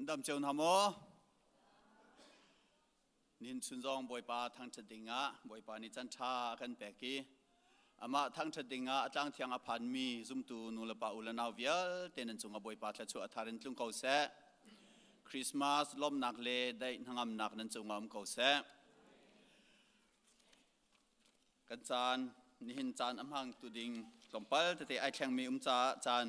Dam cio hna maw? Nihin chun zong Bawipa thangṭhat dingah Bawipa nih caan ṭha a kan pek i amah thangṭhat dingah a tlang thiang a phanmi zumtu nu le pa u le nau vialte nan cungah Bawipa thluachuah a thar in tlung ko seh. Christmas lawmhnak le daih hnangamnak nan cungah um ko seh. Kan caan nihin caan a hmang tu ding tlawmpal tete ai thlengmi um caah caan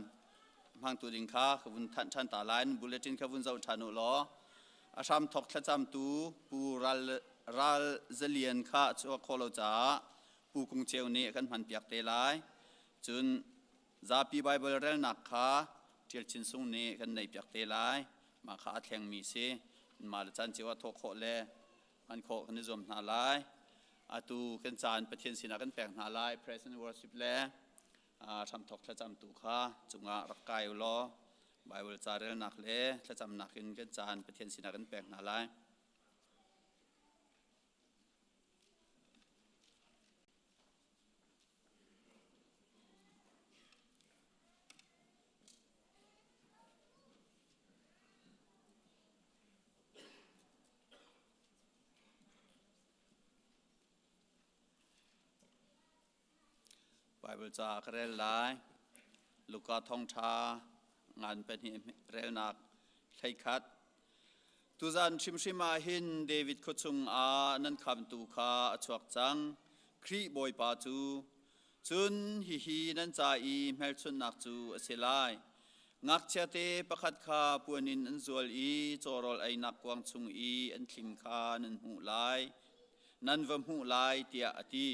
hmang tu ding kha ka vun thanh ṭhan ta lai. Bulletin kha vun zoh ṭhan u law a hram thok thlacamtu Pu Ral Ral Zalian kha a chuak khawh lo caah Pu Kung Ceu nih a kan hman piak te lai. Cun zapi Bible relnak kha Ṭial Chin Sung nih kan neih piak te lai. Mah kha a thlengmi si. Mah le caan cio ah thawh khawh le hman khawh kan i zuam hna lai. Atu kan caan Pathian sinah kan pek hna lai. Praise and worship le hramthok thlacamtu kha cungah rak kai u law Bible ca relnak le thlacamnak in kan caan Pathian sinah kan pek hna lai. Baibal ca ka rel lai. Luka thawngṭha ngan pahnih relnak 11. Tuzan hrimhrim ah hin David khuachung ah nan khamtu kha a chuak cang. Khrih Bawipa cu. Cun hihi nan ca i hmelchunhnak cu a si lai. Ngakchiate pakhat kha puan in an zual i cawrawl einak kuang chung i an thlim kha nan hmuh lai. Nan va hmuh lai tiah a ti.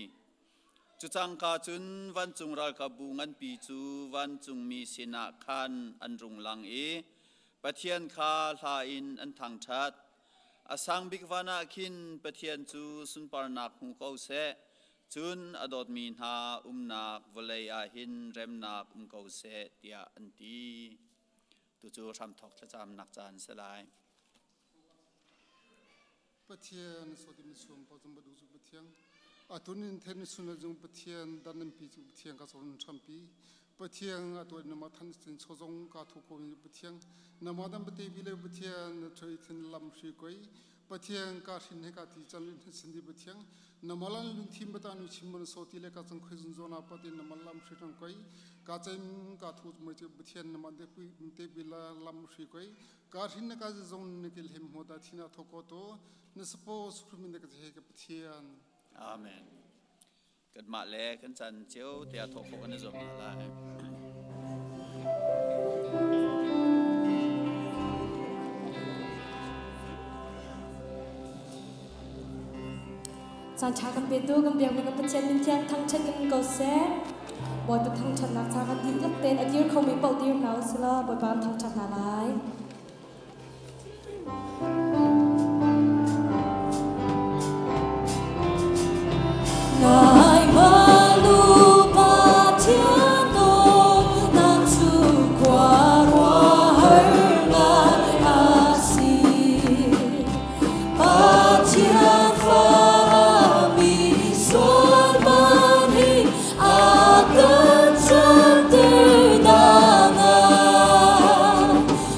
Cu cangka cun vancung ralkapbu nganpi cu vancungmi sinah khan an rung lang i Pathian kha hla in an thangṭhat. A sang bik van ah khin Pathian cu sunparnak hmu ko seh, cun a dawtmi hna umnak vawlei ah hin remnak um ko seh, tiah an ti. Tucu hramthawk thlacamnak caan si lai. Pathian sotim suam pa zum badu zu Pathian atunin then sun jung Pathian dan nan pi chu Pathian ka son thampi Pathian atu na ma than sin chozong ka thu ko ni Pathian na ma dam te bi le Pathian thoi thin lam hri koi Pathian ka hrin he ka ti chan lin sin di Pathian na malan lun thim bata nu chim mon so ti le ka chang khoi zun zona patin na malam hri tang koi ka chem ka thu mai chu Pathian na ma de pi te bi la lam hri koi Ka hrin na ka zong na kil him hmu ta thina thoko to na sapo sukhrumin na ka he ka Pathian. Amen. Kanmah le kan chan cio te a thawk khawh kan i zuam hna lai. Caan ṭha kan petu kan biakmi kan Pathian min thiang thangṭhat in ko seh. Bawipa thangṭhatnak ca kan dihlak tein a dir khomi paoh dir hna usih law Bawipa kan thangṭhat hna lai. Ngai malu Pathian dawtnak cu khuaruahhar ngai a si. Pathian fami sual man hi a kan canter danga.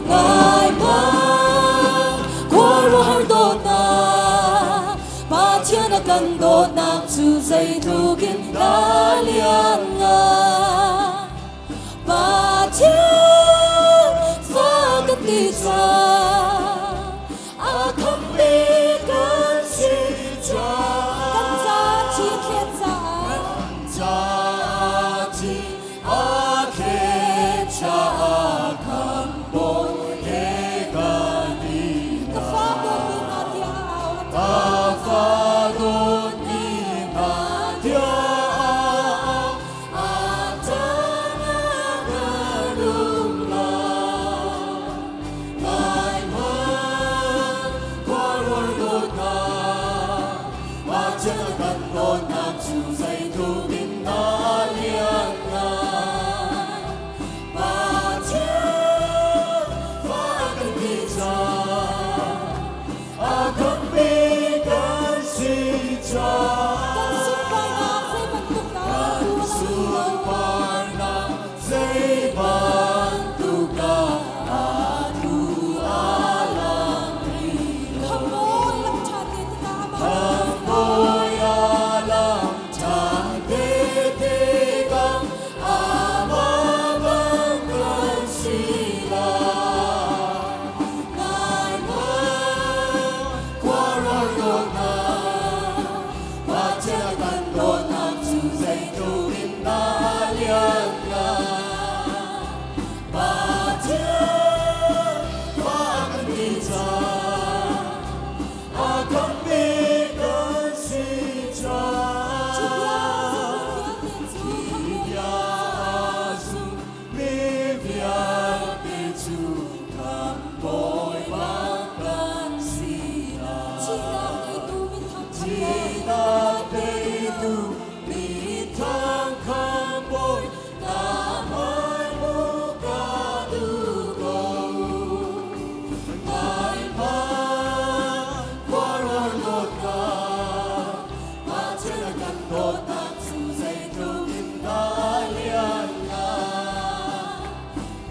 Ngai bang khuaruahhar dawtnak Pathian a kan dawtnak cu zeitluk in dah lian ngan. Pathian fa kan ti cang a khammi kan si cang kan ca thi thlet caah ca thi a thlet caah khambawi he kan i ka fa dawtmi hna tiah a au ka fa dawtmi hna tiah a au. dah lianngan. Pathian fa kan ti cang, a khammi kan si cang. Hi bia zum mi vialte cu Khamhbawi bang kan si lai. Thihnak teitu mithang Khamhbawi na hmai hmuh ka duh ko. Ngai hmanh khuaruahhar dawtnak, Pathian a kan dawtnak cu zeitluk in dah lianngan.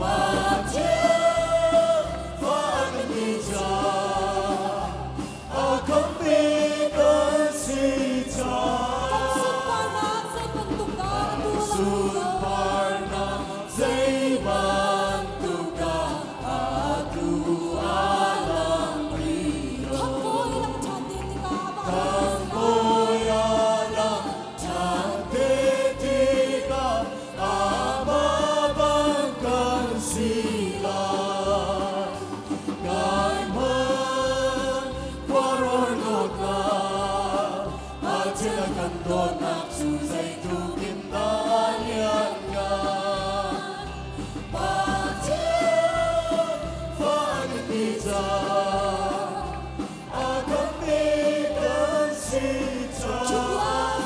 Pathian fa kan ti cang, a khammi kan si cang. Sunparnak zei bantuk dah atu a lang rih lo. Khamhbawi a lang ṭhan te tikah amah bang kan si lai. Ngai hmanh khuaruahhar dawtnak, Pathian a kan dawtnak cu zeitluk in dah lianngan. Pathian fa kan ti cang, a khammi kan si cang.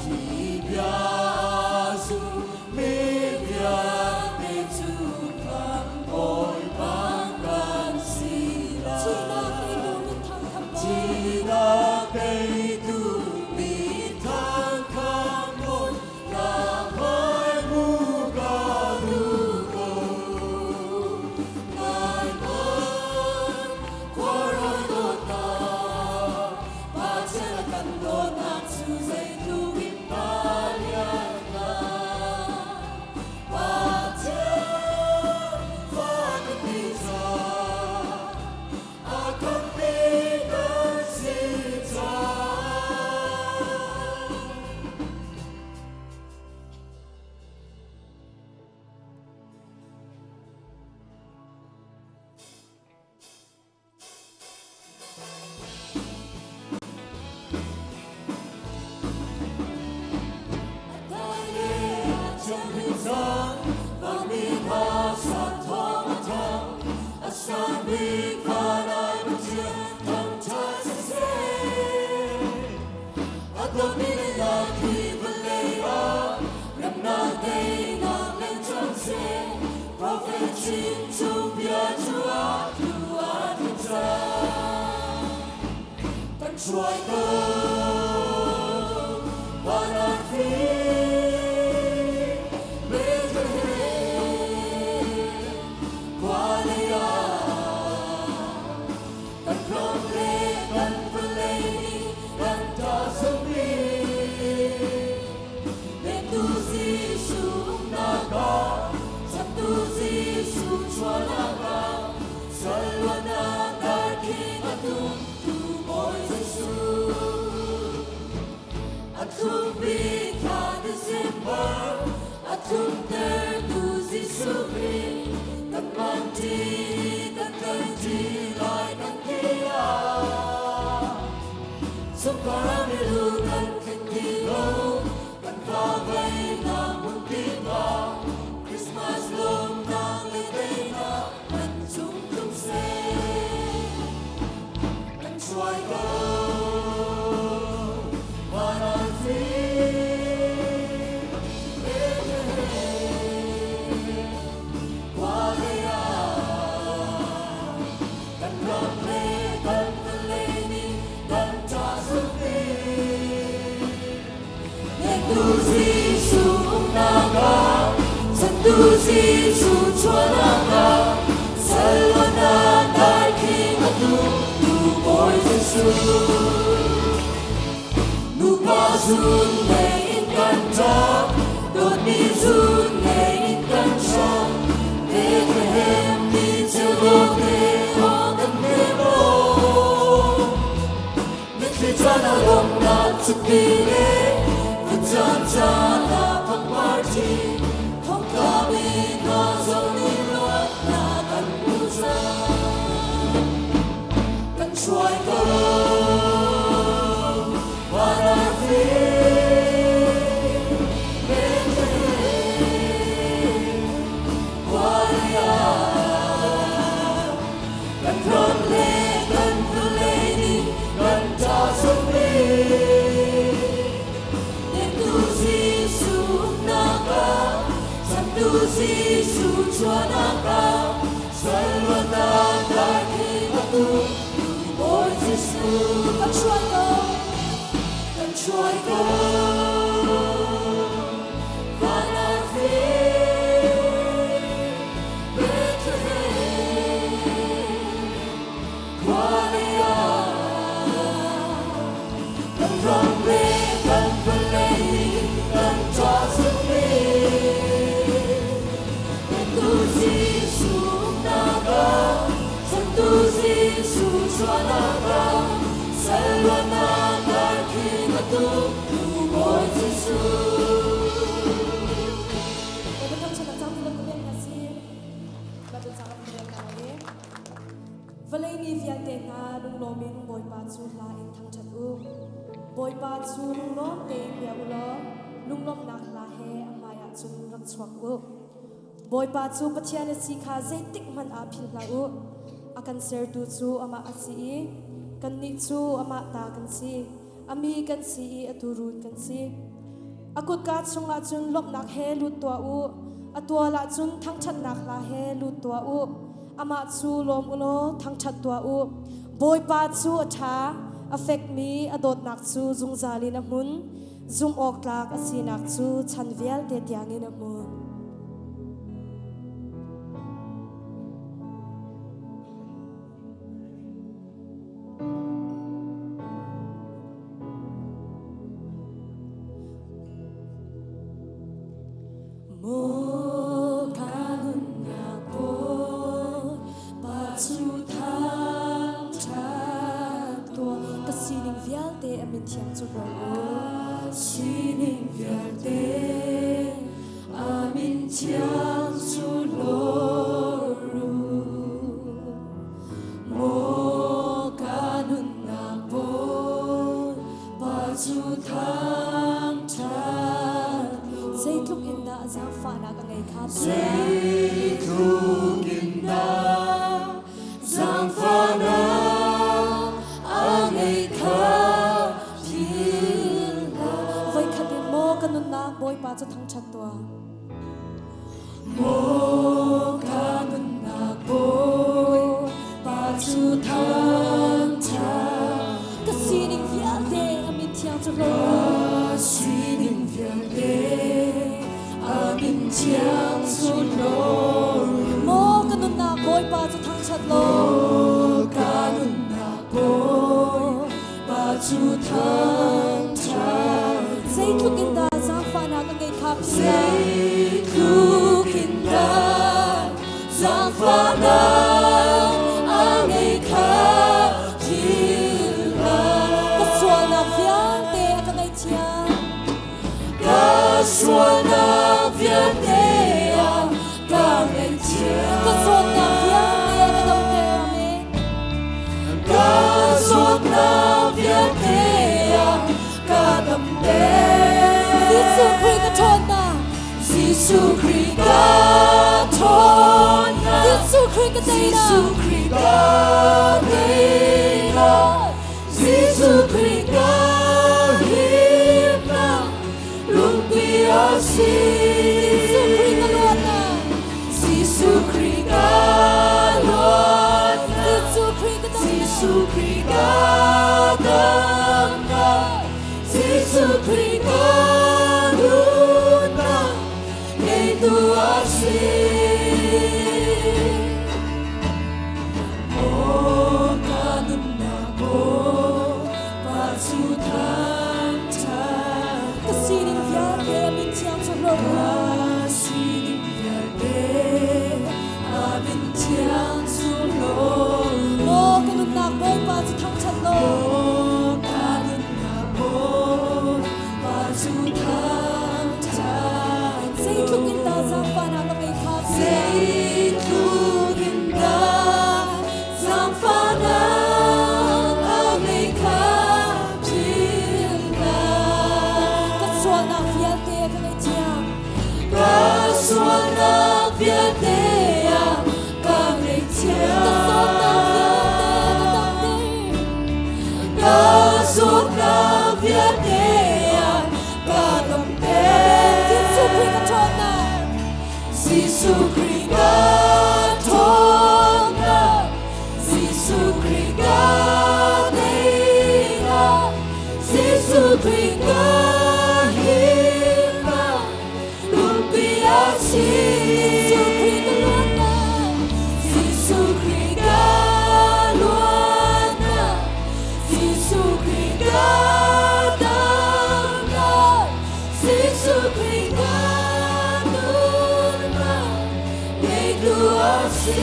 Hi bia zummi vialte cu Khamhbawi bang kan si lai. Thihnak teitu mithang Khamhbawi na hmai hmuh ka duh ko. Ngai hmanh khuaruahhar dawtnak, Pathian a kan dawtnak cu zeitluk in dah lianngan. Pathian fa kan ti cang, a khammi kan si cang. Prophet chin chung bia cu a tlu a tling cang. Kan hruai ko van arfi Bethlehem khua lei ah kan ram le kan vawlei nih kan ṭah sami Petu Jesuh umnak ah Chaptu Jesuh chuahnak ah Salwannak darkhing a tumtu Bawi Jesuh. A thlumpi thla December a thlumtertu Jesuh Khrih kan manṭi kan kalṭi lai kan ti ah chungkhar ah milu kan tling ti lo kan fa veinak hmun kip ah Christmas lawmnak le daihnak kan cung tlung seh. Kan hruai ko van arfi Bethlehem khua lei ah kan ram le kan vawlei nih kan ṭah zulmi Hngektu Jesuh umnak ah Chantu Jesuh chuahnak ah Salwannak darkhing a tumtu Bawi Jesuh. Nupa zun lei in kan ṭap, dawtmi zun lei in kan hram. Bethlehem ni ceu dawt le khua kan hnem aw. Mitthli caan ah lawmhnak cuti le vutcaan caan ah pangpar ṭhi thongtlami hna zong nih luatnak an hmu cang. Kan hruai ko van arfi Bethlehem khua lei ah kan ram le kan vawlei nih kan ṭa sawmmi. Nektu Jesuh umnak ah, Changtu Jesuh chuahnak ah, sual luatnak darkhing a tu, Bawi Jesuh kan hruai ko, kan hruai ko. Van arfi Bethlehem khua lei ah kan ram le kan vawlei kan ṭah sungmi. Nektu Jesuh umnak ah, Changtu Jesuh chuahnak ah, sal luatnak darkhing a tu, Bawi Jesuh. Bawipa thangṭhatnak cang ti lo ka pek hna si. Bible ca kan rel hna lai i vawlei mi vialte hna lunglawm in Bawipa cu hla in thangṭhat u. Bawipa cu lunglawm tein bia u law lunglawmhnak hla he a hmaiah cun rak chuak u. Bawipa cu Pathian a si kha zeitik hmanh ah philh hlah u. A kan sertu cu amah a si i kannih cu amah ta kan si. A mi kan si i a tuurun kan si. A kutka chungah cun lawmhnak he lut tuah u. A tual ah cun thangṭhatnak hla he lut tuah u. Amah cu lawm u law thangṭhat tuah u. Bawipa cu a ṭha, a fekmi a dawtnak cu zungzal in a hmun. Zumh awk tlak a sinak cu chan vialte tiangin a hmun. Maw ka nunnak Bawipa cu thangṭhat tuah. Ka sining vialte a min thiang cu hlaw u. Ka sining vialte a min thiang cu hlaw u. Maw ka nunnak Bawipa cu thangṭhat Zeitluk in dah zaangfahnak a ngei kha Zeitluk in dah zaangfahnak a ngei kha philh hlah. Voikhat in maw ka nunnak Bawipa cu thangṭhat tuah. Maw ka nunnak Bawipa cu thangṭhat. Ka sining vialte a min thiang cu hlaw. Ka sining vialte a min thiang cu hlaw. Maw ka nunnak Bawipa cu thangṭhat law. Maw ka nunnak Bawipa cu thangṭhat. Zeitluk in dah zaangfahnak a ngeih kha philh hlah. Zeitluk in dah zaangfahnak a ngeih kha philh hlah. Ka sualnak vialte a ka ngaihthiam. Ka sualnak vialte a ka ngaihthiam. Ka zawtnak vialte a ka damter. Amen. Ka zawtnak vialte a ka damter. Jesuh Khrih ka ṭhawnnak. Jesuh Khrih ka ṭhawnnak. Jesuh Khrih ka teinak. Jesuh Khrih ka teinak. Jesuh Khrih ka himnak. Lungpi a si. Jesuh Khrih ka luatnak. Jesuh Khrih ka luatnak. Jesuh Khrih ka damnak. Jesuh Khrih ka damnak. Jesuh Khrih ka nunnak. Ngeitu a si. Maw ka nunnak Bawipa cu thangṭhat. Ka sining vialte a min thiang cu hlaw. Ka sining vialte a min thiang cu hlaw. Maw ka nunnak Bawipa cu thangṭhat law. Maw ka nunnak Bawipa cu thangṭhat. Jesuh Khrih ka nunnak ngeitu a si.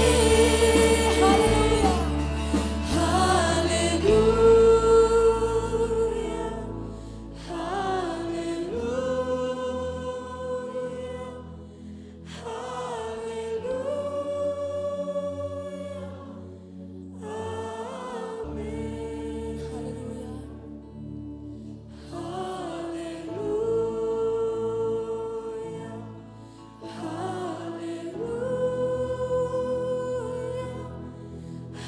Hallelujah. Hallelujah. Hallelujah. Hallelujah. Amen. Hallelujah. Hallelujah. Hallelujah.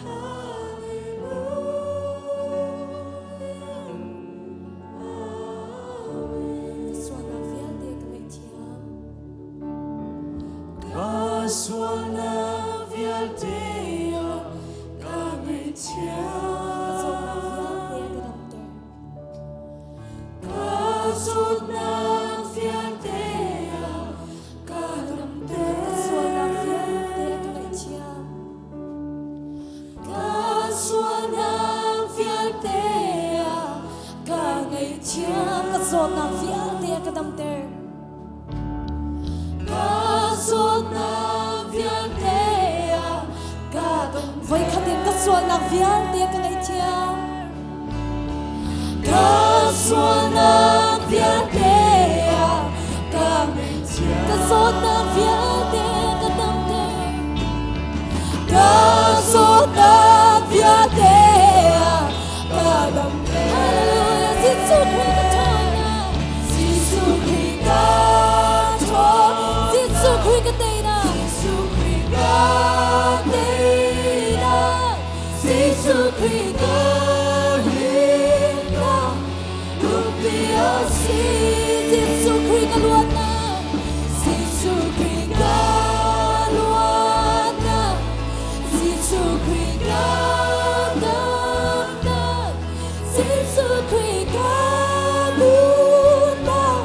Hallelujah. Ka sualnak vialte ka ngaihthiam. Ka sualnak vialte ka Ka zawtnak ngaihthiam. vialte ka damter. Ka zawtnak vialte ka damter. Ka sualnak vialte ka ngaihthiam. Ka sualnak vialte ka ngaihthiam. Ka zawtnak vialte ka damter. Ka zawtnak vialte ka damter. Voikhat in ka sualnak vialte ka ngaihthiam. Ka sualnak vialte ka ngaihthiam. Ka zawtnak vialte ka damter. Ka zawtnak vialte ka damter. Hallelujah. Jesuh Khrih ka ṭhawnnak. Jesuh Khrih ka ṭhawnnak. Jesuh Khrih ka teinak. Jesuh Khrih ka teinak. Jesuh Khrih ka himnak. Lungpi a si. Jesuh Khrih ka luatnak. Jesuh Khrih ka luatnak. Jesuh Khrih ka damnak. Jesuh Khrih ka nunnak.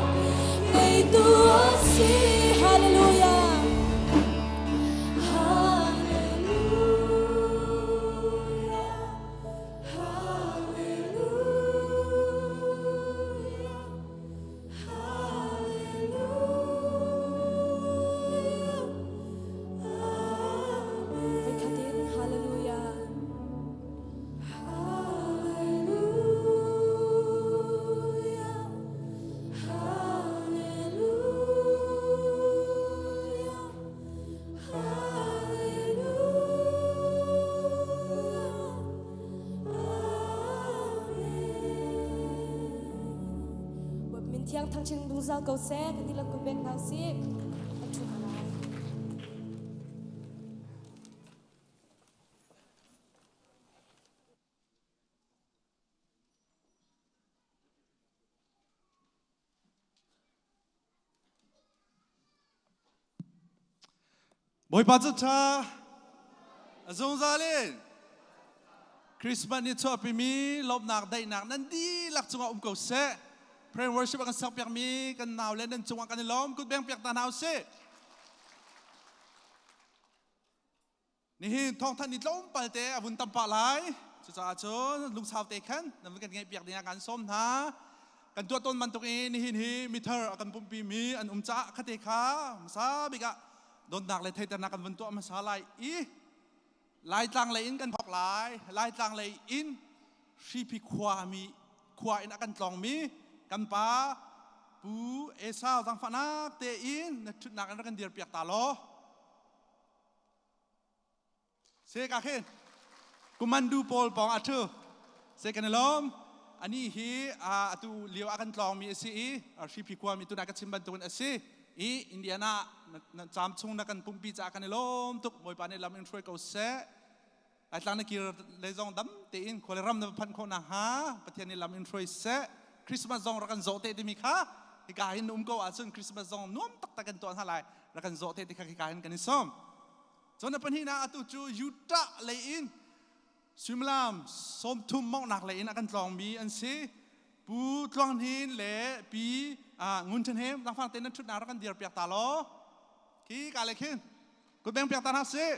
Ngeitu a si. Hallelujah. Hallelujah. Hallelujah. Hallelujah. Amen. Voikhat in Hallelujah. Hallelujah. Hallelujah. Hallelujah. Amen. Bawipa min thiang thangchin zungzal ko seh. Kan dihlak kut beng hna usih. Kan ṭhu hna lai. Bawipa cu ṭha a zungzal in Christmas ni chuahpimi lawmhnak daihnak nan dihlak cungah um ko seh. Prayer and worship a kan sakpiakmi kan nau le nan cungah kan i lawm kut beng piak ta hna usih. Nihin thawngthanh ni tlawmpal te a vun tam pah lai. Cucaah cun lungsau te khan nan vun kan ngeih piak dingah kan sawm hna. Kan tuah tawn bantuk in nihin hi mithar a kan pumpi mi an um caah khate kha hmasa bik ah dawtnak le theiternak kan vun tuah hmasa lai i Laitlang lei in kan thawk lai. Laitlang lei in Hriphi khua mi khua in a kan tlawng mi kan pa Pu Esau zangfahnak tein na ṭhutnak in rak kan dir piak ta law. Se ka khin kumandu pawl pawng a ṭhu se kan i lawm ani hi atu lio a kan tlawng mi a si i Hriphi khua mi tuna ka chim bantukin a si i Indiana na caam chung na kan pumpi caah kan i lawm tuk Bawipa nih lam in hruai ko seh Laitlang na kir le zong dam tein khua le ram na phanh khawh nakhnga Pathian nih lam in hruai seh Christmas zong rak kan zawh te timi kha hika hin um ko ahcun Christmas zong nuam taktak kan tuah hna lai rak kan zawh te ti kha hika hin kan i sawm cun a pahnihnak atu cu Utah lei in suimilam 30 mawngnak lei in a kan tlawngmi an si Pu Tluang Hnin le Pi Ngun Ṭhen Hem langfang te nan ṭhutnak rak kan dir piak ta law khi ka le khin kutbeng piak ta hna sih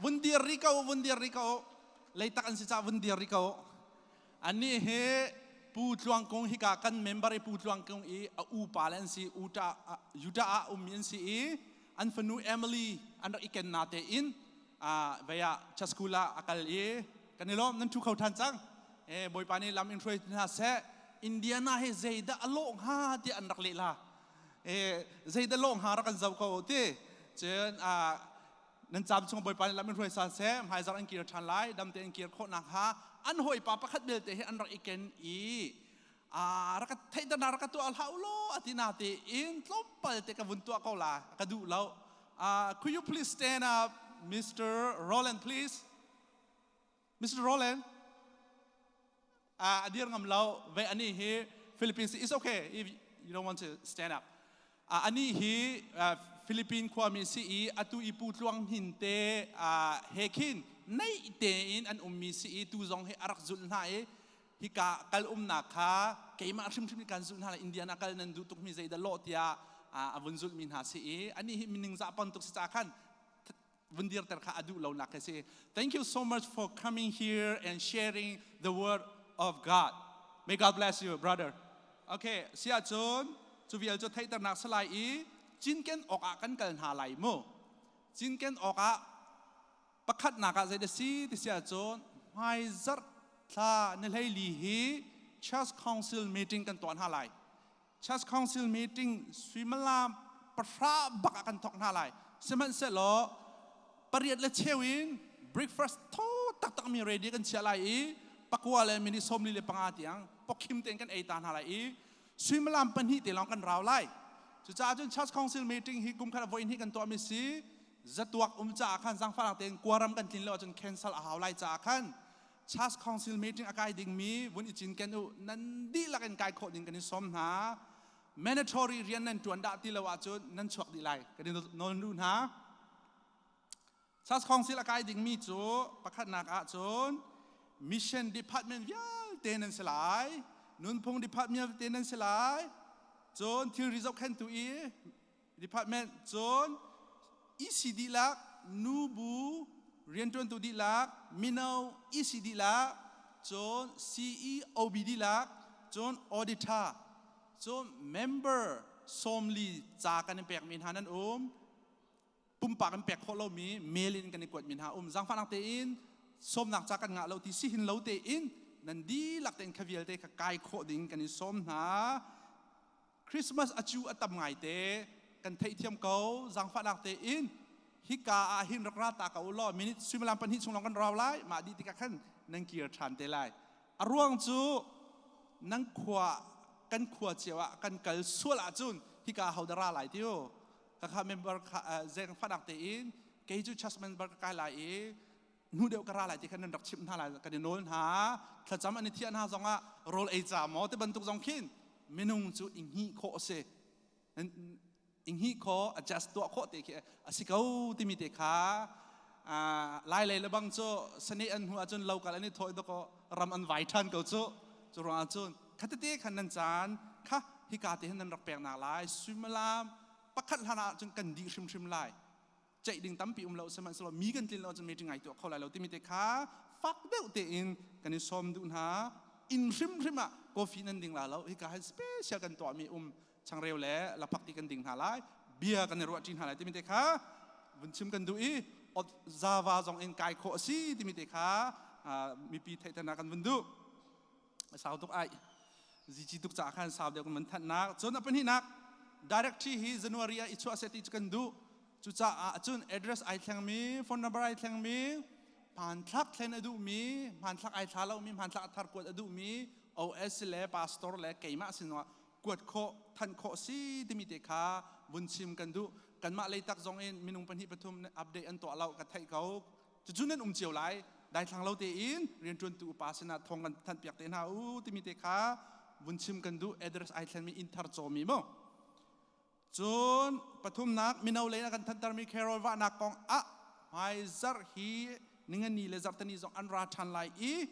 vun dir ri ko vun dir ri ko leitak an si ca vun dir ri ko annih hi Pu Tluang Kung hika kan member i Pu Tluang Kung i a upa le an si Utah Utah ah ummi an si i an fanu Emily an rak i ken na te in vei ah church school ah a kal i kan i lawm nan thu kho than cang. E Bawipa nih lam in hruai hna seh. Indiana hi zeidah a lawh hnga tiah an rak leh la. E zeidah lawh hnga rak kan zoh ko ti. Cun nan cam chung Bawipa nih lam in hruai sal seh. Hmaizarh an kir ṭhan lai, dam tein kir khawh nakhnga an hawipa pakhat belte hi an rak i ken i rak ka theihternak rak ka tuah hlah u law a ti na te in tlawmpal te ka vun tuah ko la ka duh lo. Could you please stand up, Mr. Roland, please? Mr. Roland, a dir ngam lo ve. Ani hi Philippines. It's okay if you don't want to stand up. Ani hi Philippine khuami si i atu i Pu Tluang Hnin te he khin nei tein an ummi si i tu zong hi a rak zulh hna i hika kal umnak kha keimah hrimhrim kan zulh hna la Indiana kal nan duh tukmi zeidah lawh tiah a vun zulhmi hna si i ani hi mining zah pon tuk si ca khan vun dirter kha a duh lo nak si. Thank you so much for coming here and sharing the word of God. May God bless you, brother. Okay, sia cun cu vial cu theihternak salai i cinken awk ah kan kal hna lai mu. Cinken awk ah pakhatnak ah zei si ti sia cun hmaizarh thla ni hleili hi Church Council meeting kan tuah hna lai. Church Council meeting suimilam 10 bak ah kan thawk hna lai. Sihmanhsehlaw 8 le cheu in breakfast tho taktak mi ready kan chiah lai i 9 le minute 45 tiang pokhim tein kan ei ta hna lai i suimilam 2 te lawng kan rau lai. Cucaah cun Church Council meeting hi kum khat voi hnih kan tuah mi si zatuak um caah khan zangfah tein quorum kan tlin lo ahcun cancel a hau lai caah khan Church Council meeting a kai dingmi vun i cinken u. Nan dihlak in kai khawh ding kan i sawm hna. Mandatory rian nan ṭuan dah ti lo ahcun nan chuak dih lai kan i nawl duh hna. Church Council a kai dingmi cu pakhatnak ahcun mission department vialte nan si lai, nunphung department vialte nan si lai, cun thilri zohkhenhtu i department, cun EC dihlak, nubu rianṭuantu dihlak, mino EC dihlak, cun CEOB dihlak, cun auditor, cun member 40 ca kan in pekmi hna nan um. Pumpak in pek khawh lomi mail in kan i kuatmi hna um. Zaangfahnak tein sawmnak ca kan ngah lo ti si hin lo tein nan dihlak tein kha vialte kha kai khawh ding kan in sawm hna. Christmas a cu a tam ngaite kan theihthiam ko. Zaangfahnak tein hika ah hin rak ra ta ko u law minute suimilam 2 chung lawng kan rau lai. Mah dih tikah khan nan kir ṭhan te lai. A ruang cu nan khua kan khua cio ah kan kal sual ahcun hika ho dah ra lai ti u ka kha member kha zengfahnak tein kei cu church member ka kai lai i hnu deuh ka ra lai ti khan nan rak chimh hna lai kan i nawl hna. Thlacam an i thiah hna zongah rawl ei ca maw ti bantuk zong khin minung cu i hngih khawh a si, i hngih khawh, adjust tuah khawh te khi a si ko timi te kha. Lai lei le bang cu sane an hnu ahcun local an i thawh dawkaw ram an vai ṭhan ko cu. Cu ruangah cun khatete khan nan caan kha hika te hin nan rak pek nak lai. Suimilam 1 hlan ah cun kan dih hrimhrim lai. Ceih ding tampi um lo sihmanhsehlaw mi kan tlin lo ahcun meeting ngai tuah kho lai lo timi te kha fak deuh tein kan i sawm duh hna. Inn hrimhrim ah coffee nan ding la lo. Hika hin special kan tuahmi um changreu le laphak ti kan ding hna lai, bia kan i ruah ṭi hna lai timi te kha vun chim kan duh i Java zong in kai khawh a si timi te kha mipi theihternak kan vun duh. Sau tuk ai zici tuk caah khan sau deuh kan van thanhnak. Cun a pahnihnak, directory hi January ah i chuah seh ti cu kan duh. Cucaah cun address ai thlengmi, phone number ai thlengmi, hmanthlak thlen a duhmi, hmanthlak ai thla lomi, hmanthlak a thar kuat a duhmi OS le pastor le keimah sin zongah kuat khawh than khawh si timi te kha vun chim kan duh. Kanmah leitak zong in minung pahnih pathum update an tuah lo ka theih ko. Cucu nan um cio lai. Daithlang lo tein rianṭuantu upa sinah thawng kan thanhpiak te hna u timi te kha vun chim kan duh. Address ai thlenmi, inn thar cawmi mu. Cun pathumnak, mino lei a kan thantermi carol vahnak kong ah hmaizarh hi ningani le zarhteni zong an ra ṭhan lai i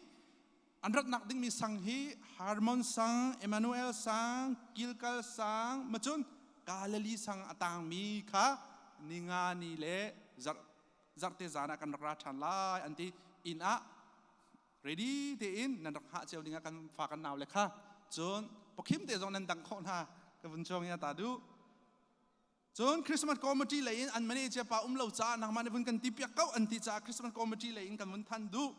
an ratnak dingmi sang hi Harmon sang, Emmanuel sang, Gilgal sang, macun Galilee sang a tangmi kha ningani le zarh zarhte zan ah kan rak ra ṭhan lai an ti. Inn ah ready tein nan rak hngah cio dingah kan fa kan nau le kha. Cun pakhim te zong nan dang khawh hna ka vun chuang ya ta du. Cun Christmas committee lei in an manager pa um lo caah nangmah nih vun kan ti piak ko an ti caah Christmas committee lei in kan vun than duh.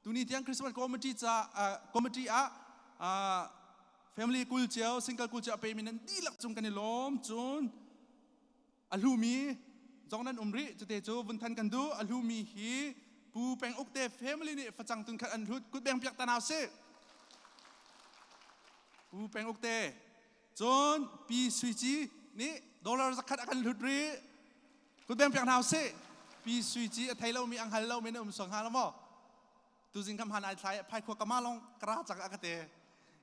Tuni tiang Christmas committee ca committee ah family kul cio single kul cio a pemi nan dihlak cung kan i lawm. Cun a hlumi zong nan um rih cute cu vun than kan duh. A hlumi hi Pu Peng Uk te family nih facang tun khat an hlut kut beng piak ta hna usih. Pu Peng Uk te Cun Pi Sui Ci nih dollar zakhat a kan hlut rih. Kutbeng piak hna usih. Pi Sui Ci a thei lomi a hngal lomi na um suang hnga lo maw? Tuzing kam han ai thlai phai khua kama long kara chak a ka te.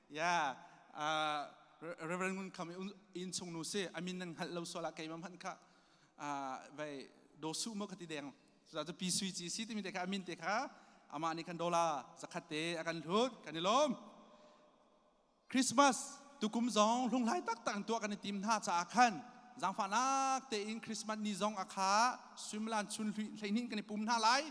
Yeah. Reverend Ngun Kham in chung nu si amin nan hngalh lo sual ah keimah hmanh kha vai do su mo ka ti deng. Cucaah cu Pi Sui Ci si timi te kha amin te kha amah nih khan dollar zakhat te a kan hlut kan i lawm. Christmas tukum zong hlunghlai taktak in tuah kan i tim hna caah khan zaangfahnak tein Christmas ni zong a kha suimilam chun 12 kan i pum hna lai.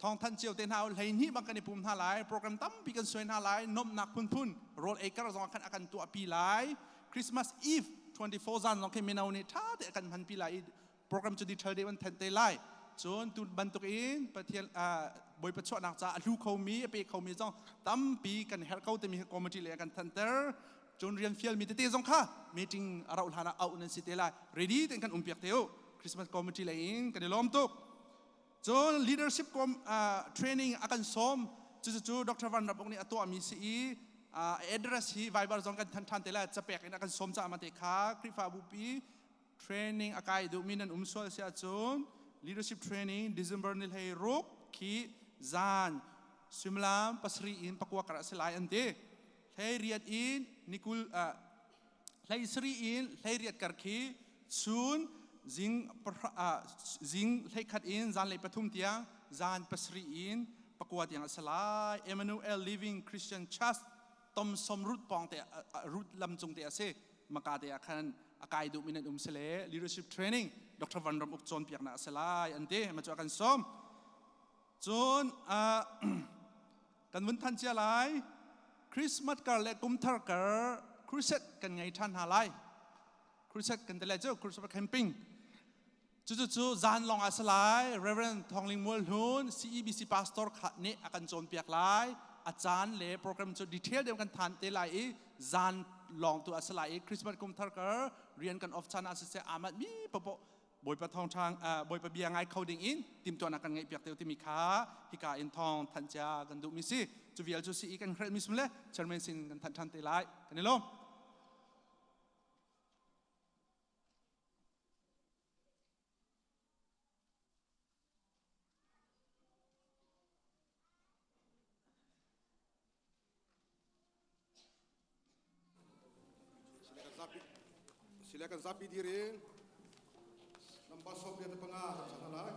Thawngthanh cio te hna 12 bang kan i pum hna lai. Program tampi kan suai hna lai. Nomnak phunphun rawl ei kar zong khan a kan tuahpi lai. Christmas Eve 24 zan zong khi mino nih ṭha te a kan hmanpi lai i program cu detail deuh an thanh te lai. Cun tu bantuk in Pathian Bawipa chuahnak caah a hlu khomi a pe khomi zong tampi kan herh ko timi committee le kan thanter. Cun rian fialmi tete zong kha meeting a rauh hlan ah auh nan si te lai. Ready ten kan um piak te u. Christmas committee lei in kan i lawm tuk. Cun leadership training a kan sawm. Cucu Dr. Van Ram Uk nih a tuahmi si i address hi Viber zong kan than than te lai. Capek in a kan sawm caah mate kha Khrihfabu pi Training a kai duhmi nan um sual si ahcun leadership training December ni 16 khi zan suimilam 7 in 9 kar a si lai an ti. 18 in nikul 17 in 18 kar khi chun zing zing 11 in zanlei 3 tiang zan 7 in 9 tiang a si lai. Emmanuel Living Christian Church Tom Som Root pawng te root lam cung te a si. Maka te ah khan a kai duhmi nan um sile leadership training Dr. Van Ram Uk cawnpiaknak a si lai an ti ma cu a kan sawm. Cun kan vun than cia lai Christmas kar le kumthar kar crusade kan ngei than hna lai. Crusade kan ti lai cu crusade camping. Cucu zan lawng ah si lai. Reverend Thawngling Mual Hlun CEBC pastor kha nih a kan cawnpiak lai. A caan le program cu detail deuh kan than te lai i zan lawng tu a si lai i Christmas kum thar kar rian kan off chan ah siseh amat mi popo Bawipa thawngṭha Bawipa bia ngai kho ding in timtuahnak kan ngeih piak te timi kha hika in thawng thanh cia kan duh mi si. Cu vial cu si i kan hrelh mi sum le chairman sin kan thanh ṭhan te lai. Kan i lawm. Sila kan zapi diri number 25 kan sana lai.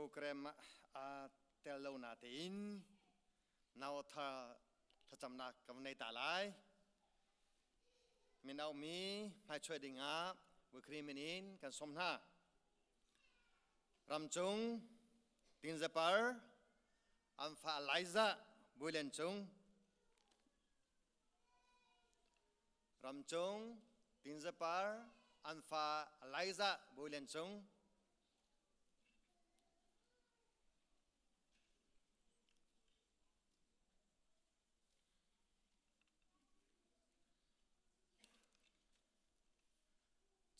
Program aa tel lo natein nau thar thlacamnak kan nei ta lai. Min aumi hmaichuai dingah Wikri min in kan sawm hna. Ramcung Tinzapar an fa Liza Builen cung Ramcung Tinzapar an fa Liza Builen cung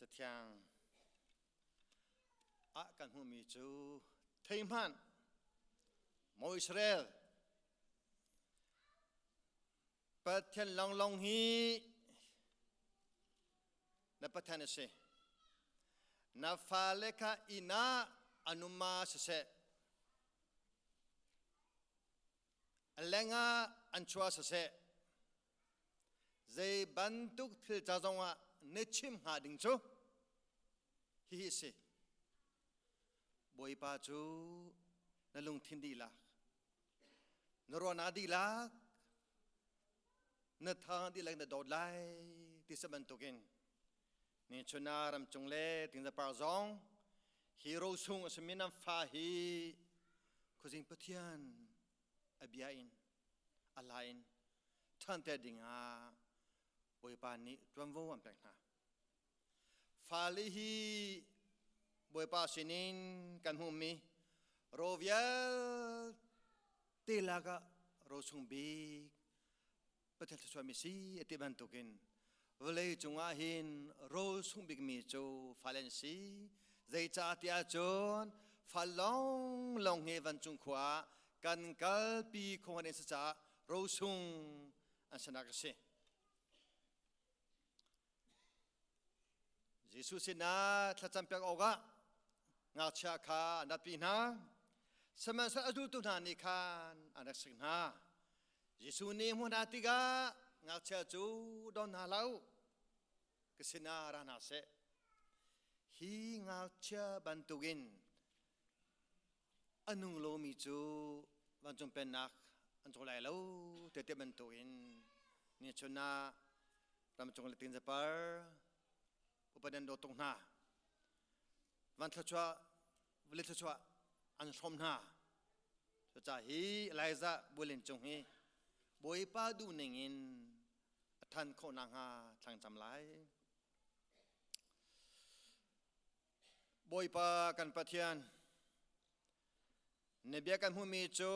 Cathiang ah kan hmuhmi cu thei hmanh maw Israel Pathian lawnglawng hi na Pathian a si. Na fale kha inn ah an um ma siseh, a leng ah an chuah siseh, zei bantuk thil ca zongah na chim hnga ding cu hihi a si. Bawipa cu na lungthin dihlak, na ruahnak dihlak, na thang dihlak na dawt lai ti sa bantukin ni chuna ramcung le tingzapar zong hi rosung a simi nan fa hi khuazing Pathian a bia in a la in ṭhanter dingah Bawipa nih ṭuanvo an pek hna. Fale hi Bawipa sinin kan hmuhmi ro vialte lakah rosung bik Pathian thluachuahmi si a ti bantukin vawlei cungah hin rawl sung bikmi cu fale an si. Zeicah tiah cun fal lawnglawng hi vancung khua ah kan kalpi kho an si caah rosung an sinak a si. Jesuh sinah thlacam pek awkah ngakchia kha an ratpi hna. Sihmanhsehlaw a zultu hna nih khan an rak sik hna. Jesuh nih hmu hna tikah ngakchia cu don hna hlah u, ka sinah ra hna seh. Hi ngakchia bantukin a nung lomi cu vancung pennak an co lai lo te bantukin ni chun ah ramcung le tinzapar upadan do tuk hna van thluachuah vawlei thluachuah an hrawm hna cucaah hi Elijah bualin cung hi Bawipa duh ning in a than khawh nakhnga thlangcam lai Bawipa kan Pathian, na bia kan hmuhmi cu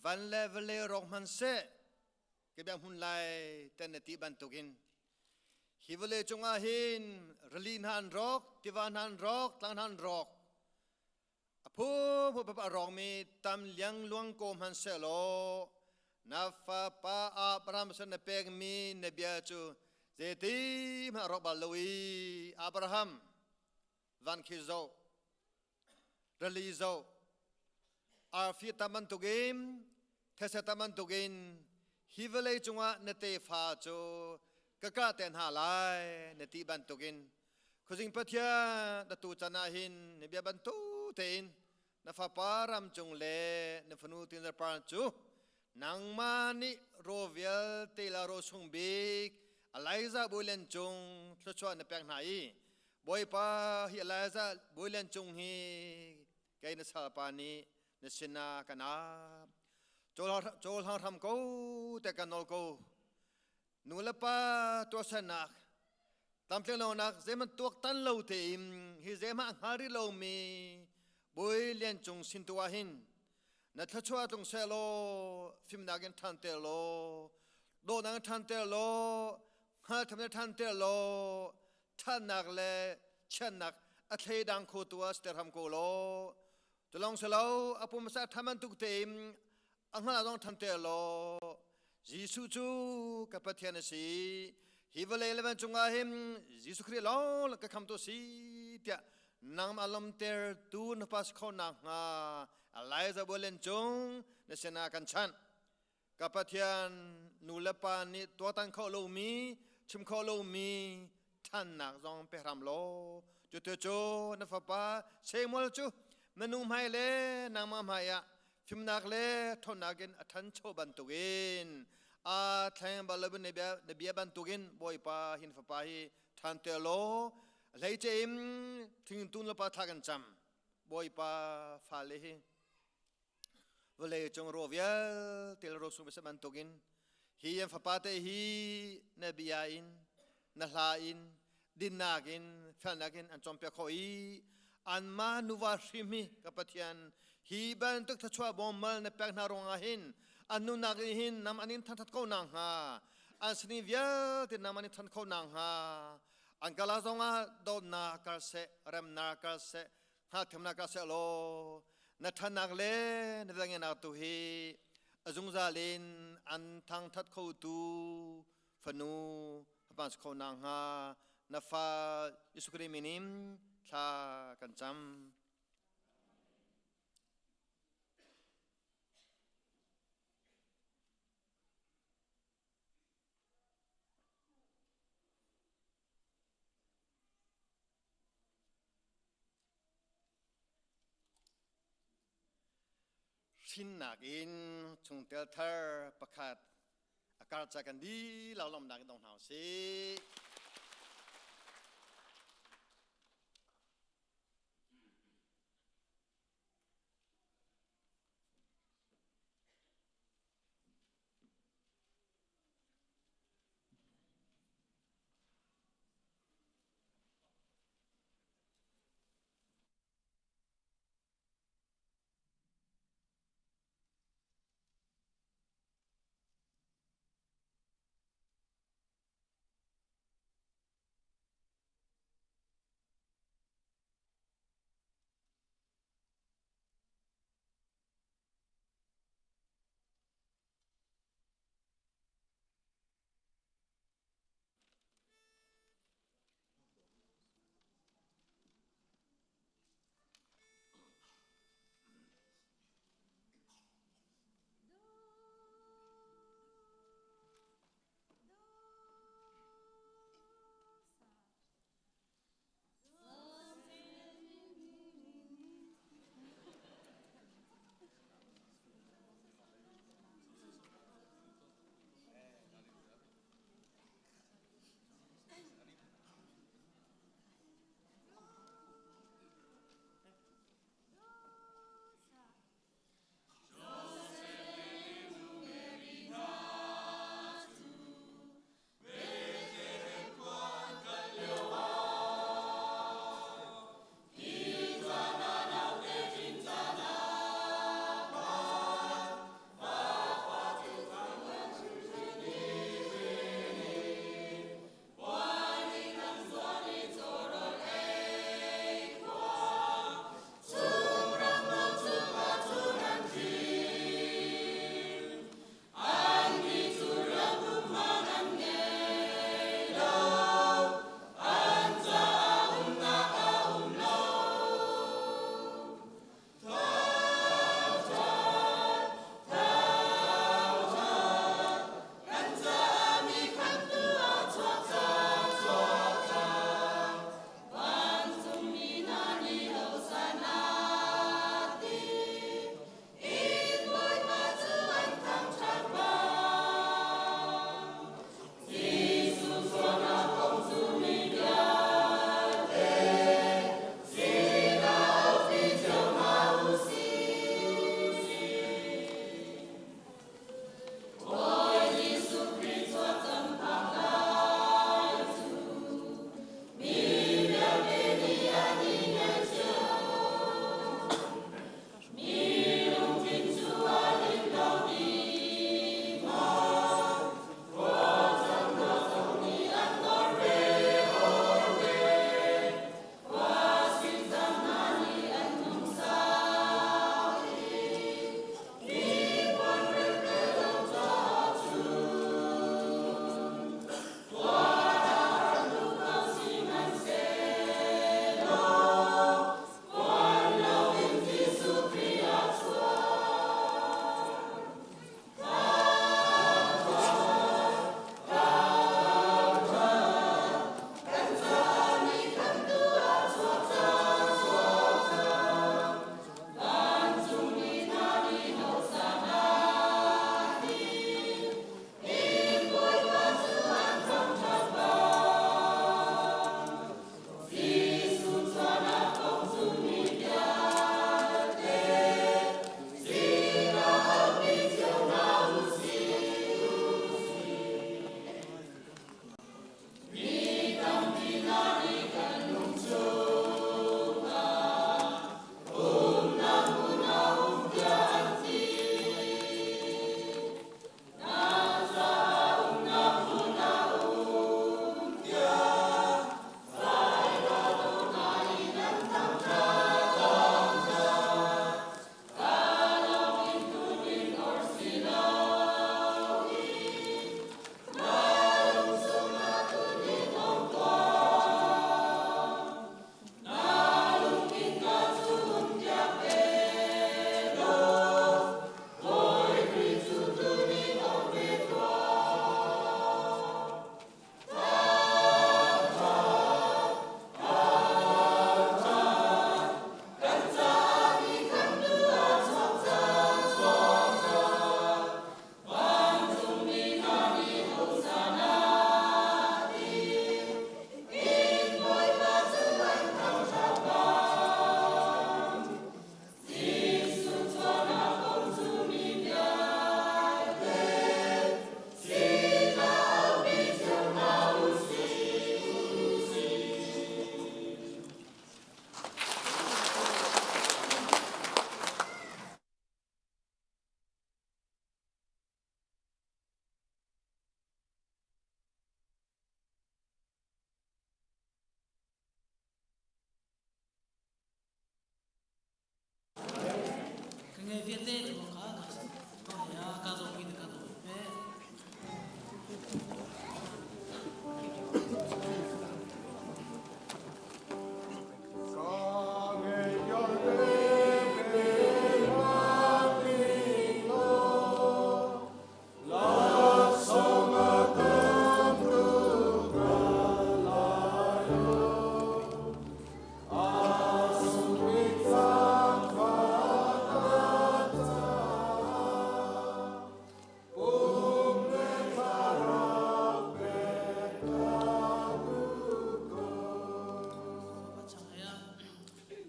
van le vawlei rawk hmanhseh ka bia hmun lai ten na ti bantukin hi vawlei cungah hin rili hna an rawk, tiva hna an rawk, tlang hna an rawk. A phuphu a rawkmi tam liangluang ko hmanhsehlaw na fapa Abraham sin na pekmi na bia cu zeiti hmanh a rawk bal lo i Abraham van khi zoh rili zoh arfi tam bantukin these tam bantukin hi vawlei cungah na tefa cu ka kah te hna lai na ti bantukin khuazing Pathian na tu can ah hin na bia bantuk tein na fapa ram cung le na fanu tinzarpar cu nangmah nih ro vialte la ro sung bik Elijah builen cung thluachuah na pek hna i Bawipa hi Elijah builen cung hi kei na salpa nih na sinah kan ap cawlhang hram ko te kan nawl ko nu le pa tuahsernak tlamtlinglonak zeihmanh tuaktan lo tein hi zeihmah hngal rih lomi Bawi Lian Cung sin tu ah hin na thluachuah tlung seh law fimnak in ṭhanter law dawhnak in ṭhanter law hngalthiam in ṭhanter law ṭhatnak le chiatnak a thleidang kho tu ah siter hram ko law Tulong silo a pumsa ṭha bantuk tein a hngalh zong ṭhanter law Jesuh cu ka Pathian a si hi vawlei le vancung ah hin Jesuh Khrih lawng ka khamtu si tiah nangmah lawmter tu na pas kho nakhnga Elijah bualen cung na sinah kan chanh Ka Pathian nu le pa nih tuahtan kho lomi chim kho lomi ṭhannak zong pe hram law cutu cu na fapa Samuel cu Minung hmai le nangmah hmai ah fimnak le ṭhawnnak in a ṭhancho bantukin aa thleng bal lo na bia na bia bantukin Bawipa hin fapa hi ṭhan te law hleice in thingtun le pa thla kan cam Bawipa fale hi vawlei cung ro vialte le ro sung bisa bantukin hi an fapa te hi na bia in na hla in dinnak in felnak in an cawnpiak khawh i anmah nuva hrim hi ka Pathian hi bantuk thluachuah bawmmal na pek hna ruangah hin an nunak in hin nam an in thangthat ko na hnga an sining vialte nam an in than kho na hnga an kala zongah dawtnak kal seh remnak kal seh hngalhthiamnak ka seh law na ṭhannak le na velngenak tu hi a zungzal in an thangthat khotu fanu fapa si kho nakhnga na fa Jesuh Khrih min in thla kan cam. Hrinnak in chungtel thar pakhat a karca kan dihlak lawmhnak in dong hna usih. Ngai vialte tu ka ka ya ka zo pi ka zo pe.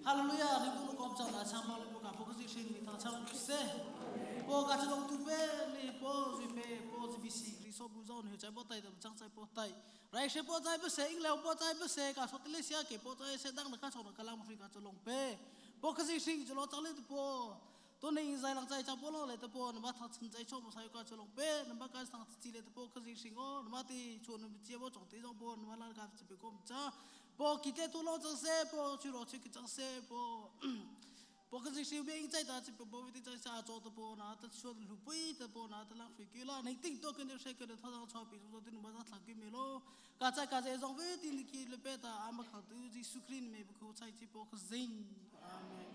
Hallelujah ri ku kom chang na chang lo ka po si shin mi thang chang se po ka chong tu pe ni po zi pe po zi bi si ri so bu zo ni chai bo tai dam chang chai po tai rai she po chai pe se ing leo po chai pe se ka so tile sia ke po chai se dang na ka chong na kalam ri ka cholong pe po ka si shin chlo chang le po to nei zai lang chai cha po lo le te po na ba tha chen chai cho mo sai ka cholong pe na ba ka sang chi le te po ka si shin o na ma ti chu na che bo chong ti jong po na ma la ka chi pe kom cha po ki te tu lo chang se po chu ro chi ki chang se po po ka si shin be ing chai ta chi pe po ti chai cha cho te po na ta chu lu pui te po na ta lang phi ki la nei ting to ken she ke tha jang cho pi so tin ba za thla ki mi lo ka chai ka je jong ve tin ki le pe ta ama kha tu ji sukrin me bu khu chai chi po ka zing amen.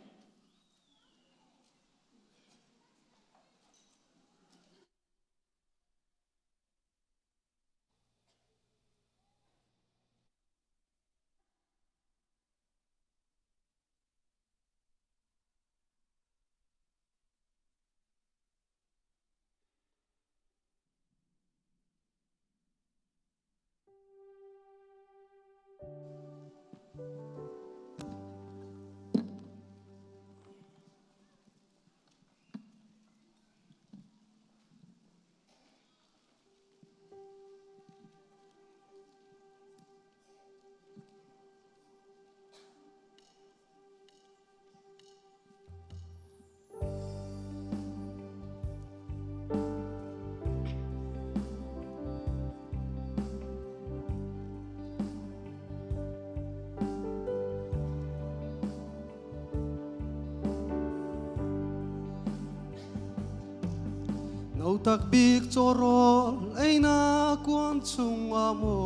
Tak bik chorol eina kuan chung amo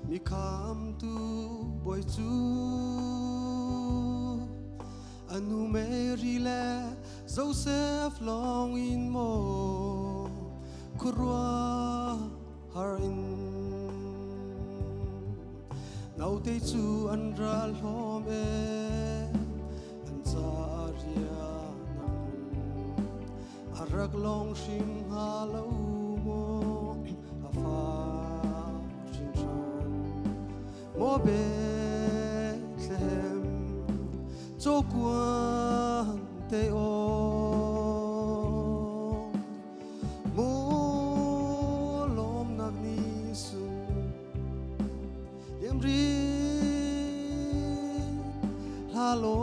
mi kham tu boi chu anu Mary le Joseph long in mo khurwa har in nau te chu an ral hom e an cha ria arak long shim ha lo mo a fa shin shan mo Bethlehem cho quan te o mo lom nak ni su liam ri la lo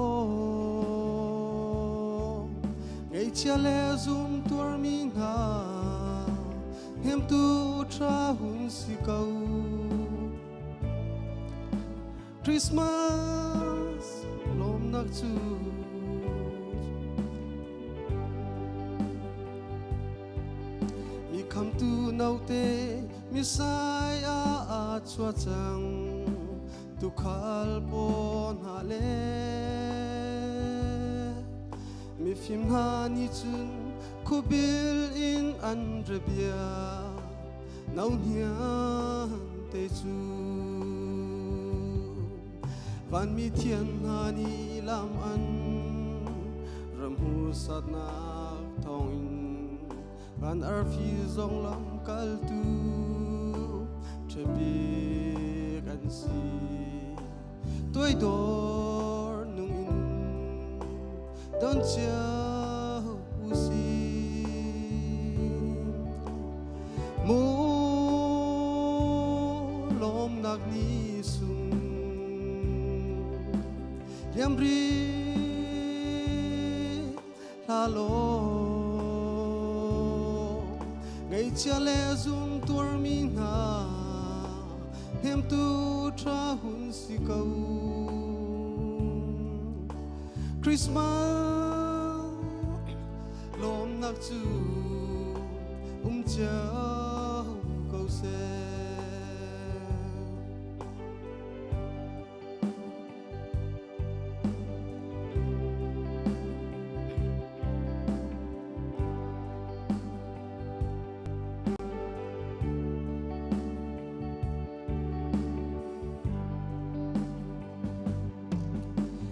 ngày chia lệ zum tuar mi nga hem tu tra hun si kau Christmas lom nak chu mi kham tu nau te mi sai a a chua chang tu khal po na le mi phim ha ni chun khubil in an rebia nau hian te chu van mi thian ha ni lam an ram hu sat nak thong in van arfi zong lam kal tu trepi kan si tuổi dor nung in don chiao u si mu lom nak ni sung liam ri la lo ngày chia lệ zum tuar mi nga hem tu tra hun si kau Christmas. Lawmnak cu um cio ko seh.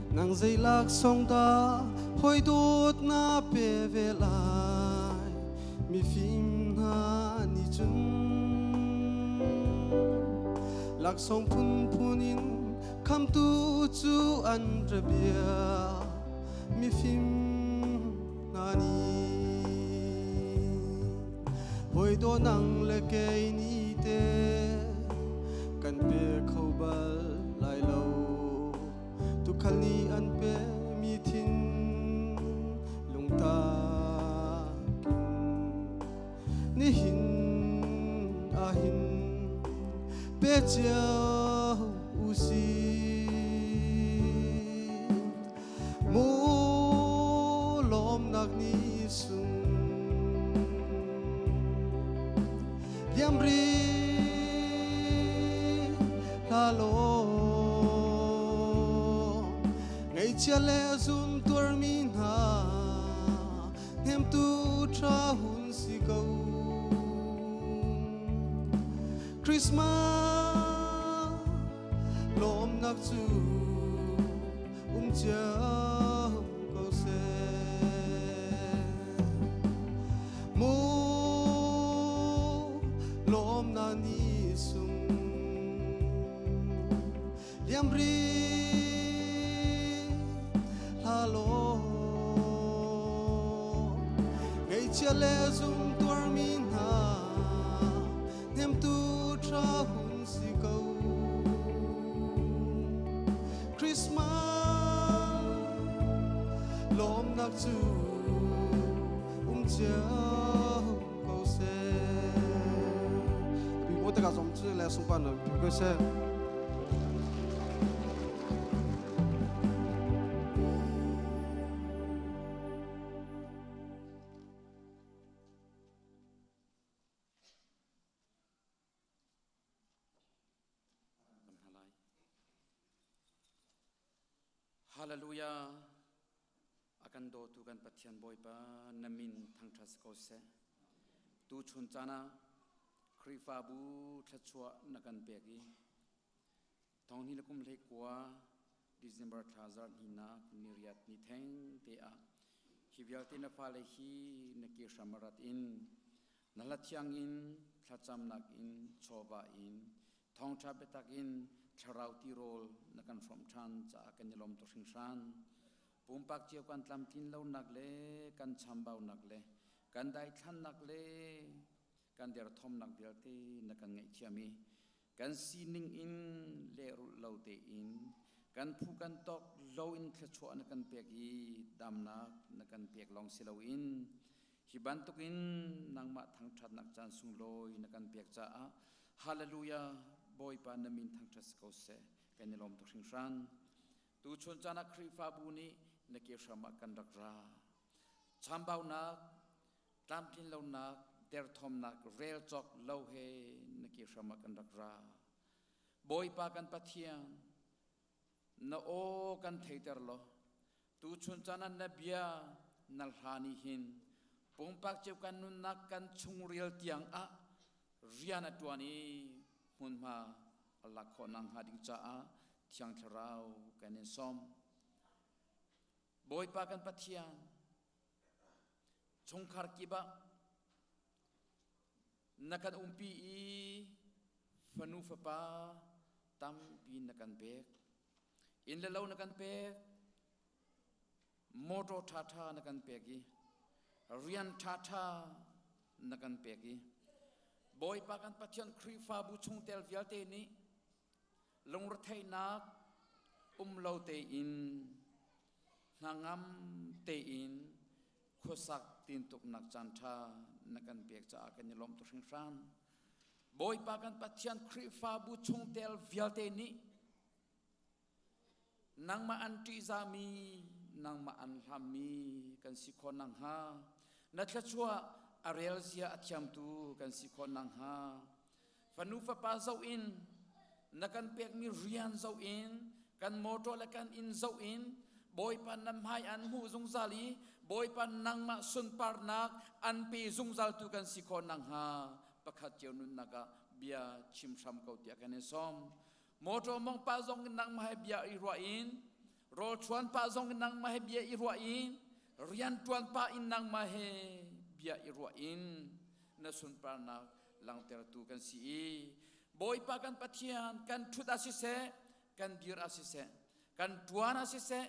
Nang zei laksawng dah hawi dawt na pe ve lai mifim hna nih cun laksawng phunphun in khamtu cu an ra bia mifim hna nih hawi dawt nang le kei nih te kan pe kho bal lai lo tukhal nih an pe mi thin lungtak in nihin ahin pe cio usih Mu lawmnak ni sung liam ri hla law ngaihchia le zun tuarmi hna hnemtu ṭha hun si ko Christmas lawmnak cu um cio ko seh. Mu lawmnak ni sung liam ri hla law ngaihchia le zum tuarmi hna hnemtu ṭha hun si ko. Christmas lawmnak cu um cio ko seh. Bi mo te ka zom chu le sungpan na pi ko seh. Hallelujah. A kan dawtu kan Pathian Bawipa na min thangṭhat si ko seh. Tu chun caan ah Khrihfabu thluachuah na kan pek i thong hnih le kum hlei kua December thla zarh hnihnak ni riat ni theng te ah hi vialte na fale hi na ke hram rat in na hla thiang in thlacamnak in chawva in thawngṭha biatak in thlarau tirawl na kan hrawmh ṭhan caah kan i lawm tuk hringhran. Pumpak cio kan tlamtlin lonak le kan chambaunak le kan daithlannak le kan derthawmnak vialte na kan ngaihthiam i kan sining in lehrulh lo tein kan phu kan tawk lo in thluachuah na kan pek i damnak na kan pek lawng si loin hi bantukin nangmah thangṭhatnak caan sunglawi na kan pek caah hallelujah Bawipa na min thangṭhat si ko seh kan i lawm tuk hringhran tuchun caan ah Khrihfabu nih na ke hram ah kan rak ra chambaunak tlamtlin lonak derthawmnak rel cawk lo he na ke hram ah kan rak ra Bawipa kan Pathian na aw kan theiter law tuchun caan ah na bia na hlan i hin pumpak cio kan nunnak kan chungril tiang ah rian a ṭuan i hmunhma a lak khawh nakhnga ding caah Thiang Thlarau kan in sawm. Bawipa kan Pathian chungkhar kip ah na kan umpi i fanu fapa tampi na kan pek inn le lo na kan pek motor ṭhaṭha na kan pek i rian ṭhaṭha na kan pek i Bawipa kan Pathian Khrihfabu chungtel vialte nih lungretheihnak um lo tein hnangam tein khuasak tintuknak caanṭha na kan pek caah kan i lawm tuk hringhran. Bawipa kan Pathian Khrihfabu chungtel vialte nih nangmah an ṭihzahmi, nangmah an hlammi kan si khawh nakhnga, Na thluachuah a rel zia a thiamtu kan si khawh nakhnga fanu fapa zoh in na kan pekmi rian zoh in kan motor le kan inn zoh in Bawipa na hmai an hmuh zungzal i Bawipa nangmah sunparnak an pe zungzaltu kan si khawh nakhnga pakhat cio nunnak ah bia chim hram ko tiah kan in sawm. Motor mong pa zong in nangmah he bia i ruah in rawl chuan pa zong in nangmah he bia i ruah in rian tuan pa in nangmah he bia i ruah in na sunparnak langhtertu kan si i Bawipa kan Pathian kan ṭhut ah siseh kan dir ah siseh kan ṭuan ah siseh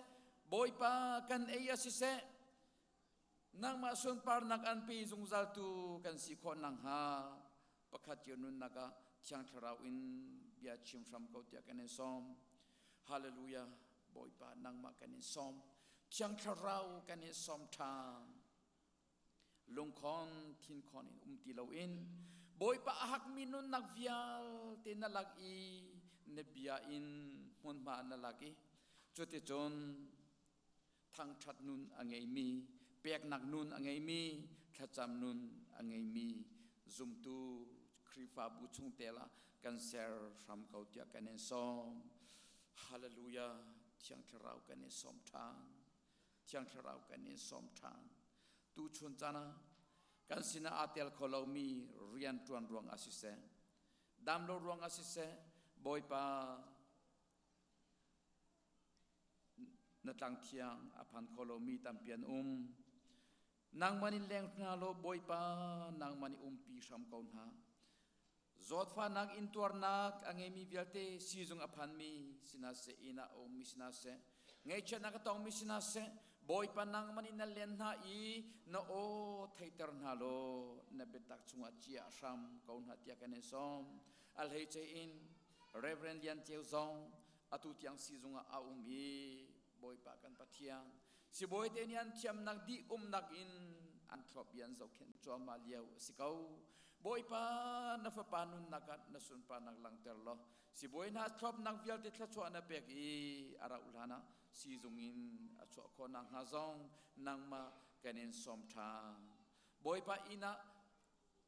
Bawipa kan ei ah siseh nangmah sunparnak an pe zungzaltu kan si khawh nakhnga pakhat cio nunnak ah Thiang Thlarau in bia chim hram ko tiah kan in sawm. Hallelujah. Bawipa nangmah kan in sawm. Thiang Thlarau kan in sawm ṭhan. Lungkhon thinkhon in um ti loin Bawipa a hakmi nunnak vialte na lak i na bia in hmunhma na lak i cuticun thangṭhat nun a ngeimi, peknak nun a ngeimi, thlacam nun a ngeimi zumtu Khrihfabu chungtel ah kan ser hram ko tiah kan in sawm. Hallelujah! Thiang Thlarau kan in sawm ṭhan. Thiang Thlarau kan in sawm ṭhan. Tuchun caan ah kan sinah aa tel kho lomi rian ṭuan ruang ah siseh, damlo ruang ah siseh, Bawipa Na tlang thiang a phan kho lomi tampi an um. Nangmah nih leng hna law Bawipa, nangmah nih umpi hram ko hna. Zawtfahnak intuarnak a ngeimi vialte siizung a phanmi si hna seh, inn ah a ummi si hna seh, ngaihchiatnak a tongmi si hna seh, Bawipa nangmah nih na len hna i na aw theihter hna law na biatak chungah chia hram ko hna tiah kan in sawm. A hleice in Reverend Lian Ceu zong atu tiang siizung ah a um i Bawipa kan Pathian sibawi te nih an thiamnak dih umnak in an thlop i an zohkhenh cuahmah lio a si ko. Bawipa na fapa nunnak ah na sunparnak langhter law sibawi hna thlopnak vialte thluachuah na pek i a rauh hlan ah siizung in a chuah khawh nakhnga zong nangmah kan in sawm ṭhan. Bawipa inn ah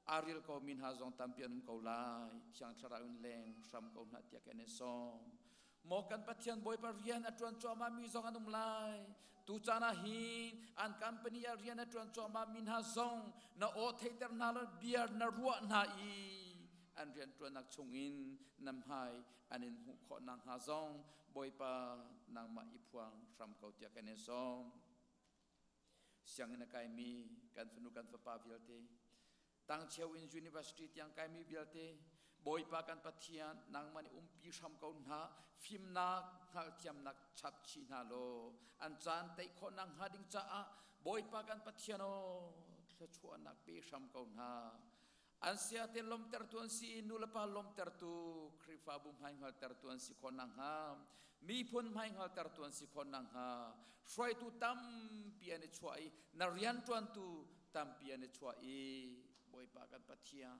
Aa ril komi hna zong tampi an um ko lai. Thiang Thlarau in leng hram ko hna tiah kan i sawm. Maw kan Pathian Bawipa rian a ṭuan cuahmah mi zong an um lai. Tu caan ah hin an company ah rian a ṭuan cuahmah mi hna zong na aw theihter hna law bia na ruah hna i an rian ṭuannak chungin na hmai an in hmuh khawh nakhnga zong Bawipa nangmah i phuang hram ko tiah kan in sawm. Sianginn a kaimi kan fanu kan fapa vialte, tangcheu in university tiang kaimi vialte, Bawipa kan Pathian nangmah nih umpi hram ko hna, fimnak, hngalhthiamnak chap chih hna law, an caan tei khawh nakhnga ding caah Bawipa kan Pathian aw, thluachuahnak pe hram ko hna. An siate lawmtertu an si i nulepa lawmtertu, Khrihfabu hmaihngaltertu an si khawh nakhnga, miphun hmaihngaltertu an si khawh nakhnga, hruaitu tampi an i chuah i na rianṭuantu tampi an i chuah i Bawipa kan Pathian,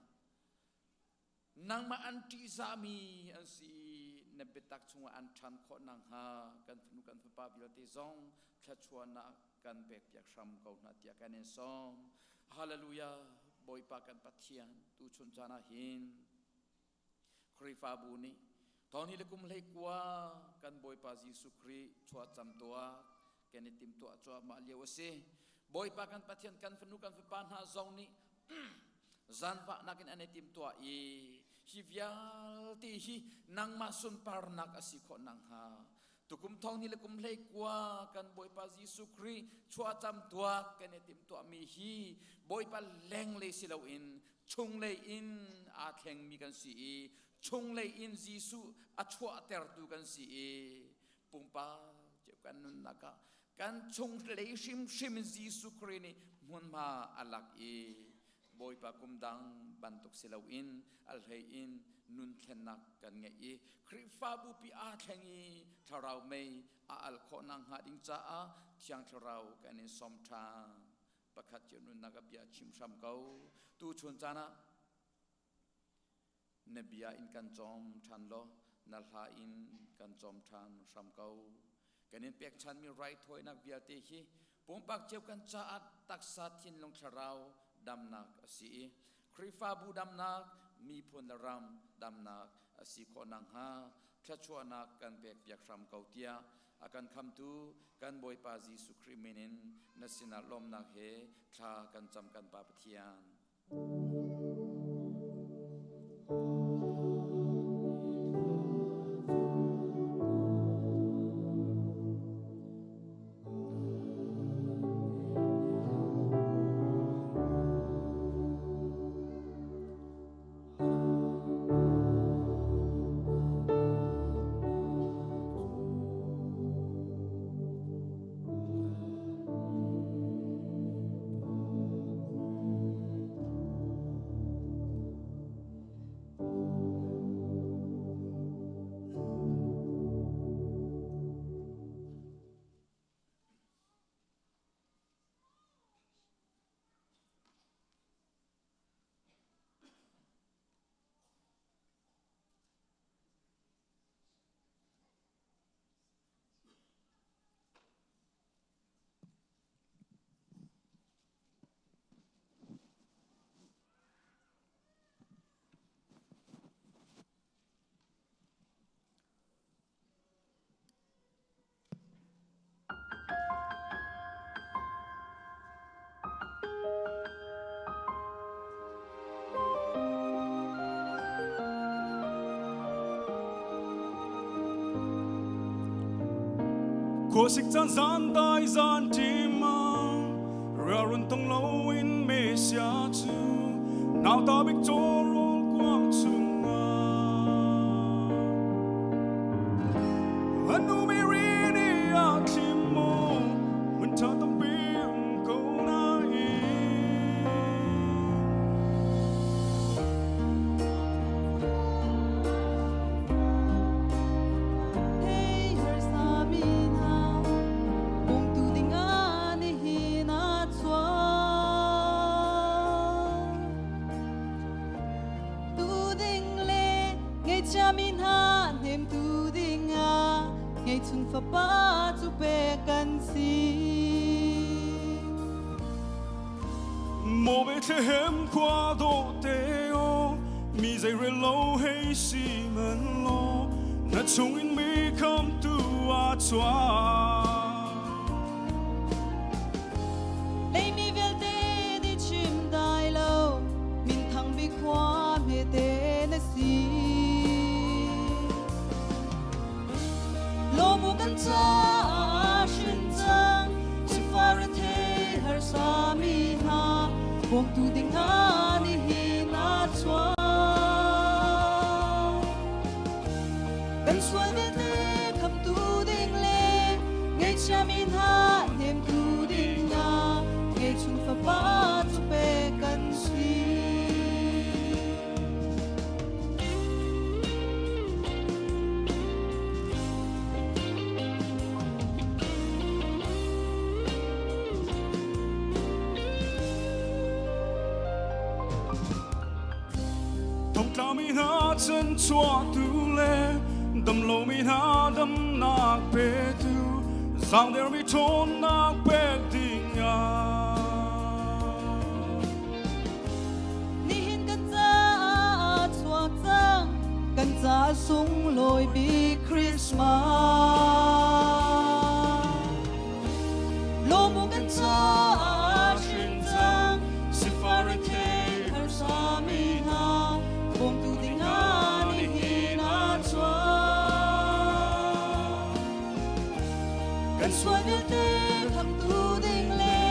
nangmah an ṭihzahmi an si i na biatak chungah an ṭhan khawh nakhnga kan fanu kan fapa vialte zong thluachuahnak kan pekpiak hram ko hna tiah kan in sawm. Hallelujah! Bawipa kan Pathian, tuchun caan ah hin Khrihfabu nih thawnghi le kum hlei kua kan Bawipa Jesuh Khrih chuahcam tuah kan i timtuah cuahmah lio a si. Bawipa kan Pathian kan fanu kan fapa hna zong nih zanvahnak in an i timtuah i hi vialte hi nangmah sunparnak a si khawh nakhnga Tukum thong ni le kum hlei kua kan Bawipa Jesuh Khrih chuahcam tuak kan i timhtuahmi hi Bawipa lenglei si loin chunglei in aa thlengmi kan si i chunglei in Jesuh a chuahtertu kan si i pumpak cio kan nunnak ah kan chunglei hrimhrim in Jesuh Khrih nih hmunhma a lak i Bawipa kum dang bantuk si loin a hlei in nun thlennak kan ngeih i Khrihfabu pi aa thleng i thlarau mei a al khawh nakhnga ding caah Thiang Thlarau kan in sawm ṭhan. Pakhat cio nunnak a bia chim hram ko. Tu chun caan ah na bia in kan cawm ṭhan law na hla in kan cawm ṭhan hram ko. Kan in pekchanmi raithawinak vialte hi Pumpak cio kan caah taksa thinlung thlarau damnak a si i Khrihfabu damnak, miphun le ram damnak a si khawh nakhnga thluachuahnak kan pekpiak hram ko tiah a kan khamtu kan Bawipa Jesuh Khrih min in na sinah lawmnak he thla kan cam kan Pa Pathian. Khuasik caan zan dai zan ṭim ah rialrun tong loin Messiah cu nauta bik cawrawl kuang chungah a nu Mary nih a thlim maw hmun ṭha tampi um ko nain. Hei harsami hna, bawmtu dingah nihin a chuak. Tu ding le ngeichiami hna hnemtu dingah ngeihchun fapa cu pek kan si. Maw Bethlehem khua dawh te aw, mi zeirel lo hei si man law, na chungin mi khamtu a chuak. Leimi vialte nih chim dai lo, minthang bik khua hmete na si. Lawmu kan caah hrin cang, sifar rethei harsa mi hna, bawmtu ding hna nihin a chuak. Kan sual vialte khamtu ding le ngaihchiami hna hnemtu ding ah ngeihchun fapa cu pek kan si. Thongtlami hna chanchuahtu le damlomi hna damnak petu zaangdermi ṭhawnnak pek dingah. Nihin kan caah chuak cang, kan ca sunglawi bik Christmas. Lawmu kan caah hrin cang, sifar rethei harsa mi hna, bawmtu dingah nihin a chuak. Kan sual vialte khamtu ding le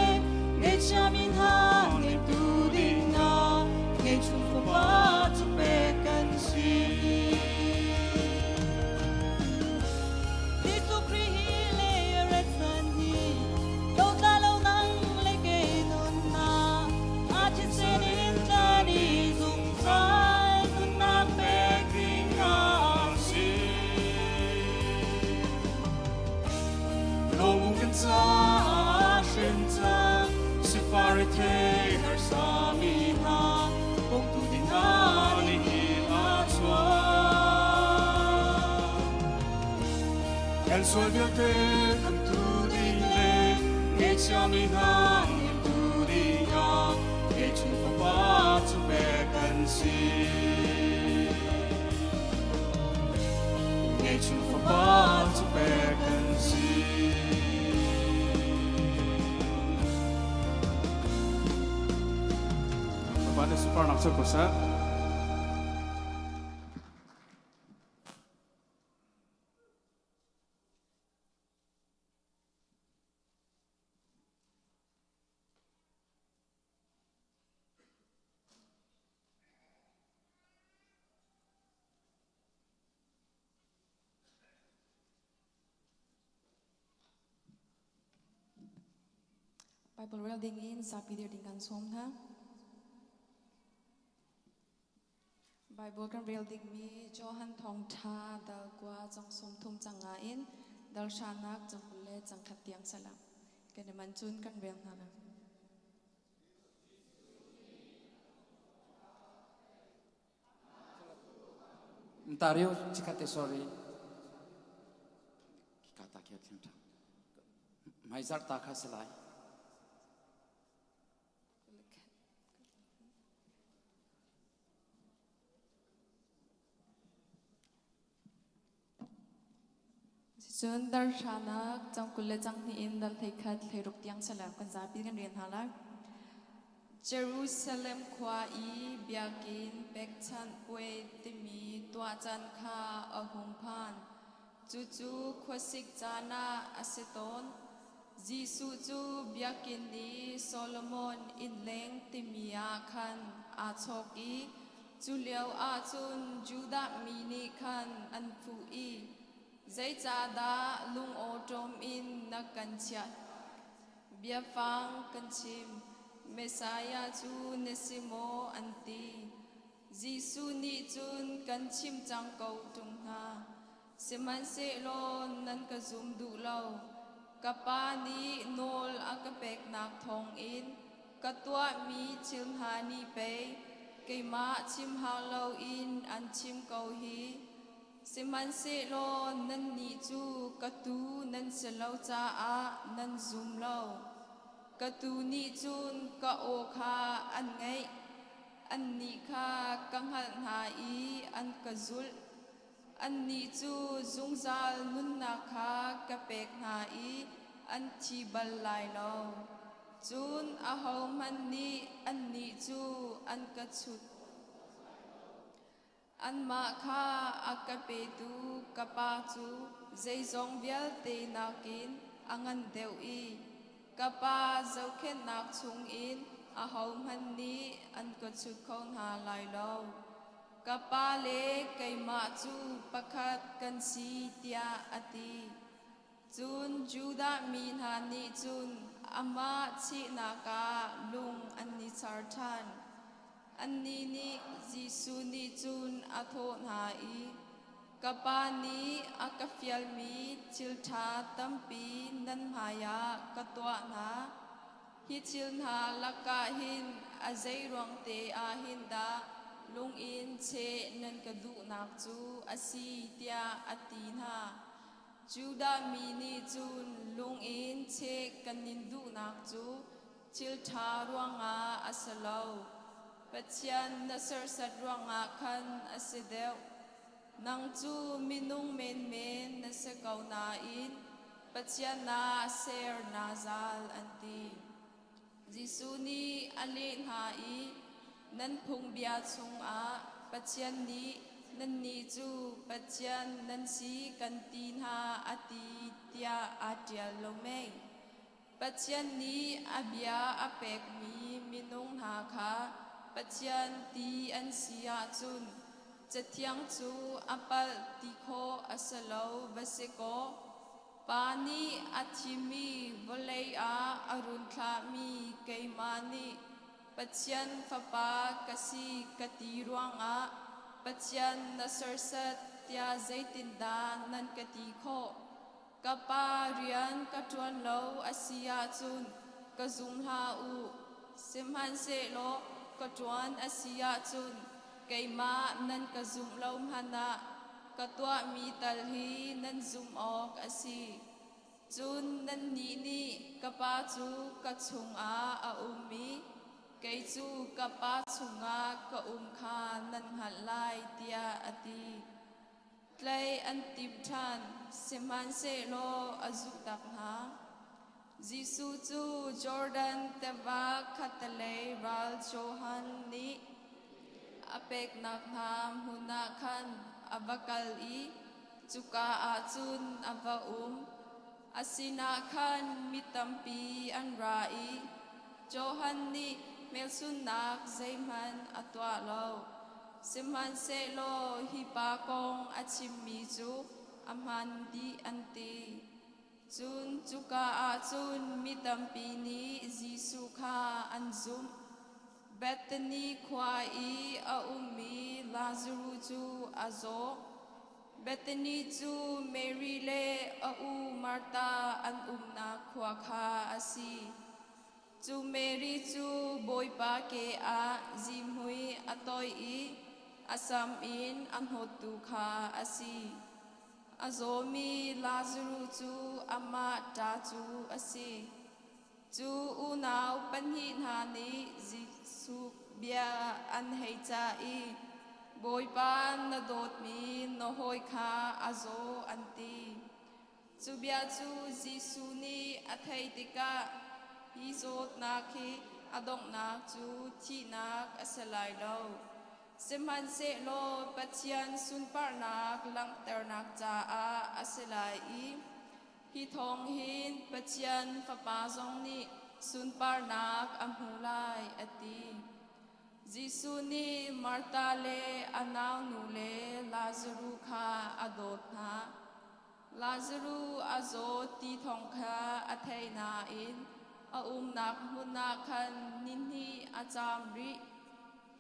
ngaihchiami hna hnemtu dingah ngeihchun fapa cu pek kan si. Jesuh Khrih hi le a rat chan hi dotla lo nang le kei nunnak a thisen in tlan i zungzal nunnak pek ding a si. Lawmu kan caah hrin cang, sifar rethei harsa mi hna, bawmtu dingah nihin a chuak. Kan sual vialte khamtu ding le ngaihchia Siami hna hnemtu dingah ngeihchun Fapa cu pek kan si. Ngeihchun Fapa cu pek kan si. Bapak nih suparnak cu ko seh. Bible rel ding in zapi dir ding kan sawm hna. Bible kan rel dingmi Johan Thawngṭha dal kua cang 30 cang nga in dal hranak cang 20 le cang khat tiang salam. Kan i man cun kan rel hna la. Ontario chikhate sorry. Kata kia thiang ṭha. Hmaizarh ta kha si lai. Cun dar hranak cang 20 le cang hnih in dal 11 16 tiang salam kan zapi kan rian hna lai. Jerusalem khua i biakinn pekchanh puai timi tuah caan kha a hung phan. Cucu khuasik caan ah a si tawn. Jesuh cu biakinn i Solomon innleng timi ah khan aa chawk i cu lio ahcun Judah mi nih khan an fuh i, Zeicahdah lungawṭawm in na kan chiah? Biafang kan chim. Messiah cu na si maw? an ti. Jesuh nih cun kan chim cang ko ṭung hna. Sihmanhsehlaw nan ka zum duh lo. Ka Pa nih nawl a ka peknak thawngin ka tuahmi thil hna nih pei keimah chim hau loin an chim ko hi. Sihmanhsehlaw nannih cu ka tuu nan si lo caah nan zum lo. Ka tuu nih cun ka aw kha an ngaih. Annih kha ka hngalh hna i an ka zulh. Annih cu zungzal nunnak kha ka pek hna i an thi bal lai lo. Cun ahohmanh nih annih cu an ka chut. Anmah kha a ka petu ka Pa cu zeizong vialte nakin a ngan deuh i ka Pa zohkhenhnak chungin ahohmanh nih an ka chut kho hna lai lo. Ka Pa le keimah cu pakhat kan si, tiah a ti. Cun Judah mi hna nih cun amah thihnak ah lung an i char ṭhan. Annih nih Jesuh nih cun a thawh hna i, Ka Pa nih a ka fialmi thil ṭha tampi nan hmaiah ka tuah hna. Hi thil hna lakah hin a zei ruang te ah hin dah lung in cheh nan ka duhnak cu a si, tiah a ti hna. Judah mi nih cun lung in cheh kan in duhnak cu thil ṭha ruangah a si lo. Pathian na serhsat ruangah khan a si deuh. Nang cu minung menmen na si ko nain Pathian ah ser naa zal, an ti. Jesuh nih a leh hna i, Nan phungbia chungah Pathian nih nannih cu Pathian nan si kan ti hna a ti tiah aa ṭial lo mei? Pathian nih a bia a pekmi minung hna kha Pathian ti an si ahcun Cathiang cu a palh ti khawh a si lo va si kaw, Pa nih a thimmi vawlei ah a run thlahmi keimah nih Pathian Fapa ka si ka ti ruangah Pathian na serhsat tiah zeitindah nan ka ti khawh? Ka pa rian ka ṭuan lo a si ahcun ka zum hlah u. Sihmanhsehlaw ka ṭuan a si ahcun keimah nan ka zumh lo hmanh ah ka tuahmi tal hi nan zumh awk a si. Cun nannih nih ka Pa cu ka chungah a um i kei cu ka Pa chungah ka um kha nan hngalh lai, tiah a ti. Tlai an timh ṭhan, sihmanhsehlaw a zuhtak hna. Jesuh cu Jordan tiva khattelei ral Johan nih a peknak hna hmun ah khan a va kal i cuka ah cun a va um. A sinah khan mi tampi an ra i Johan nih hmelchunhnak zeihmanh a tuah lo. Sihmanhsehlaw hi pa kong a chimmi cu a hmaan dih an ti. Cun cuka ah cun mi tampi nih Jesuh kha an zumh. Bethany khua i a ummi Lazaruh cu a zaw. Bethany cu Mary le a u Martha an umnak khua kha a si. Cu Mary cu Bawipa ke ah zihmui a toih i a sam in a hnawttu kha a si. A zawmi Lazaruh cu amah ṭa cu a si. Cu unau pahnih hna nih Jesuh bia an hei cah i, Bawipa, na dawtmi na hawi kha a zaw, an ti. Cu bia cu Jesuh nih a theih tikah hi zawtnak hi a donghnak cu thihnak a si lai lo. Sihmanhsehlaw Pathian sunparnak langhternak caah a si lai i hi thawng hin Pathian Fapa zong nih sunparnak a hmu lai, a ti. Jesuh nih Martha le a naunu le Lazaruh kha a dawt hna. Lazaruh a zaw ti thawng kha a theih nain a umnak hmun ah khan nihnih a caam rih.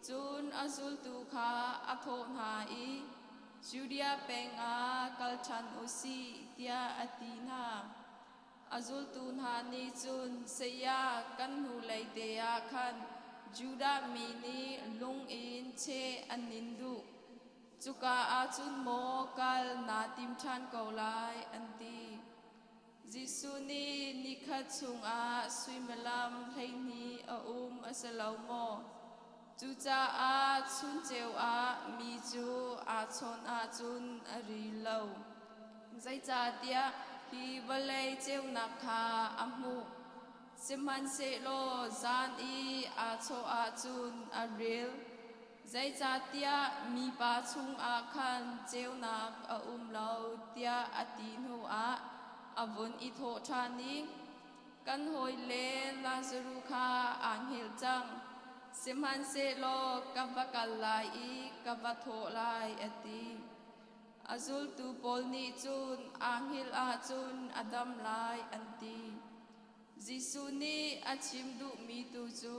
Cun a zultu kha a thawh hna i, Judea peng ah kal ṭhan u sih, tiah a ti hna. A zultu hna nih cun, Saya, kan hnulei te ah khan Judah mi nih lung in cheh an nin duh. Cuka ah cun maw kal naa tim ṭhan ko lai, an ti. Jesuh nih nikhat chungah suimilam 12 a um a si lo maw? Cucaah chun ceu ah mi cu aa chawn ahcun a ri lo. Zeicahtiah hi vawlei ceunak kha a hmuh. Sihmanhsehlaw zan i aa chawh ahcun a ril. Zeicahtiah mipa chungah khan ceunak a um lo tiah a ti hnuah a vun i thawh ṭhan i, Kan hawile Lazaruh kha aa hngilh cang, sihmanhsehlaw ka va kal lai i ka va thawh lai, a ti. A zultu pawl nih cun aa hngilh ahcun a dam lai, an ti. Jesuh nih a chim duhmi tu cu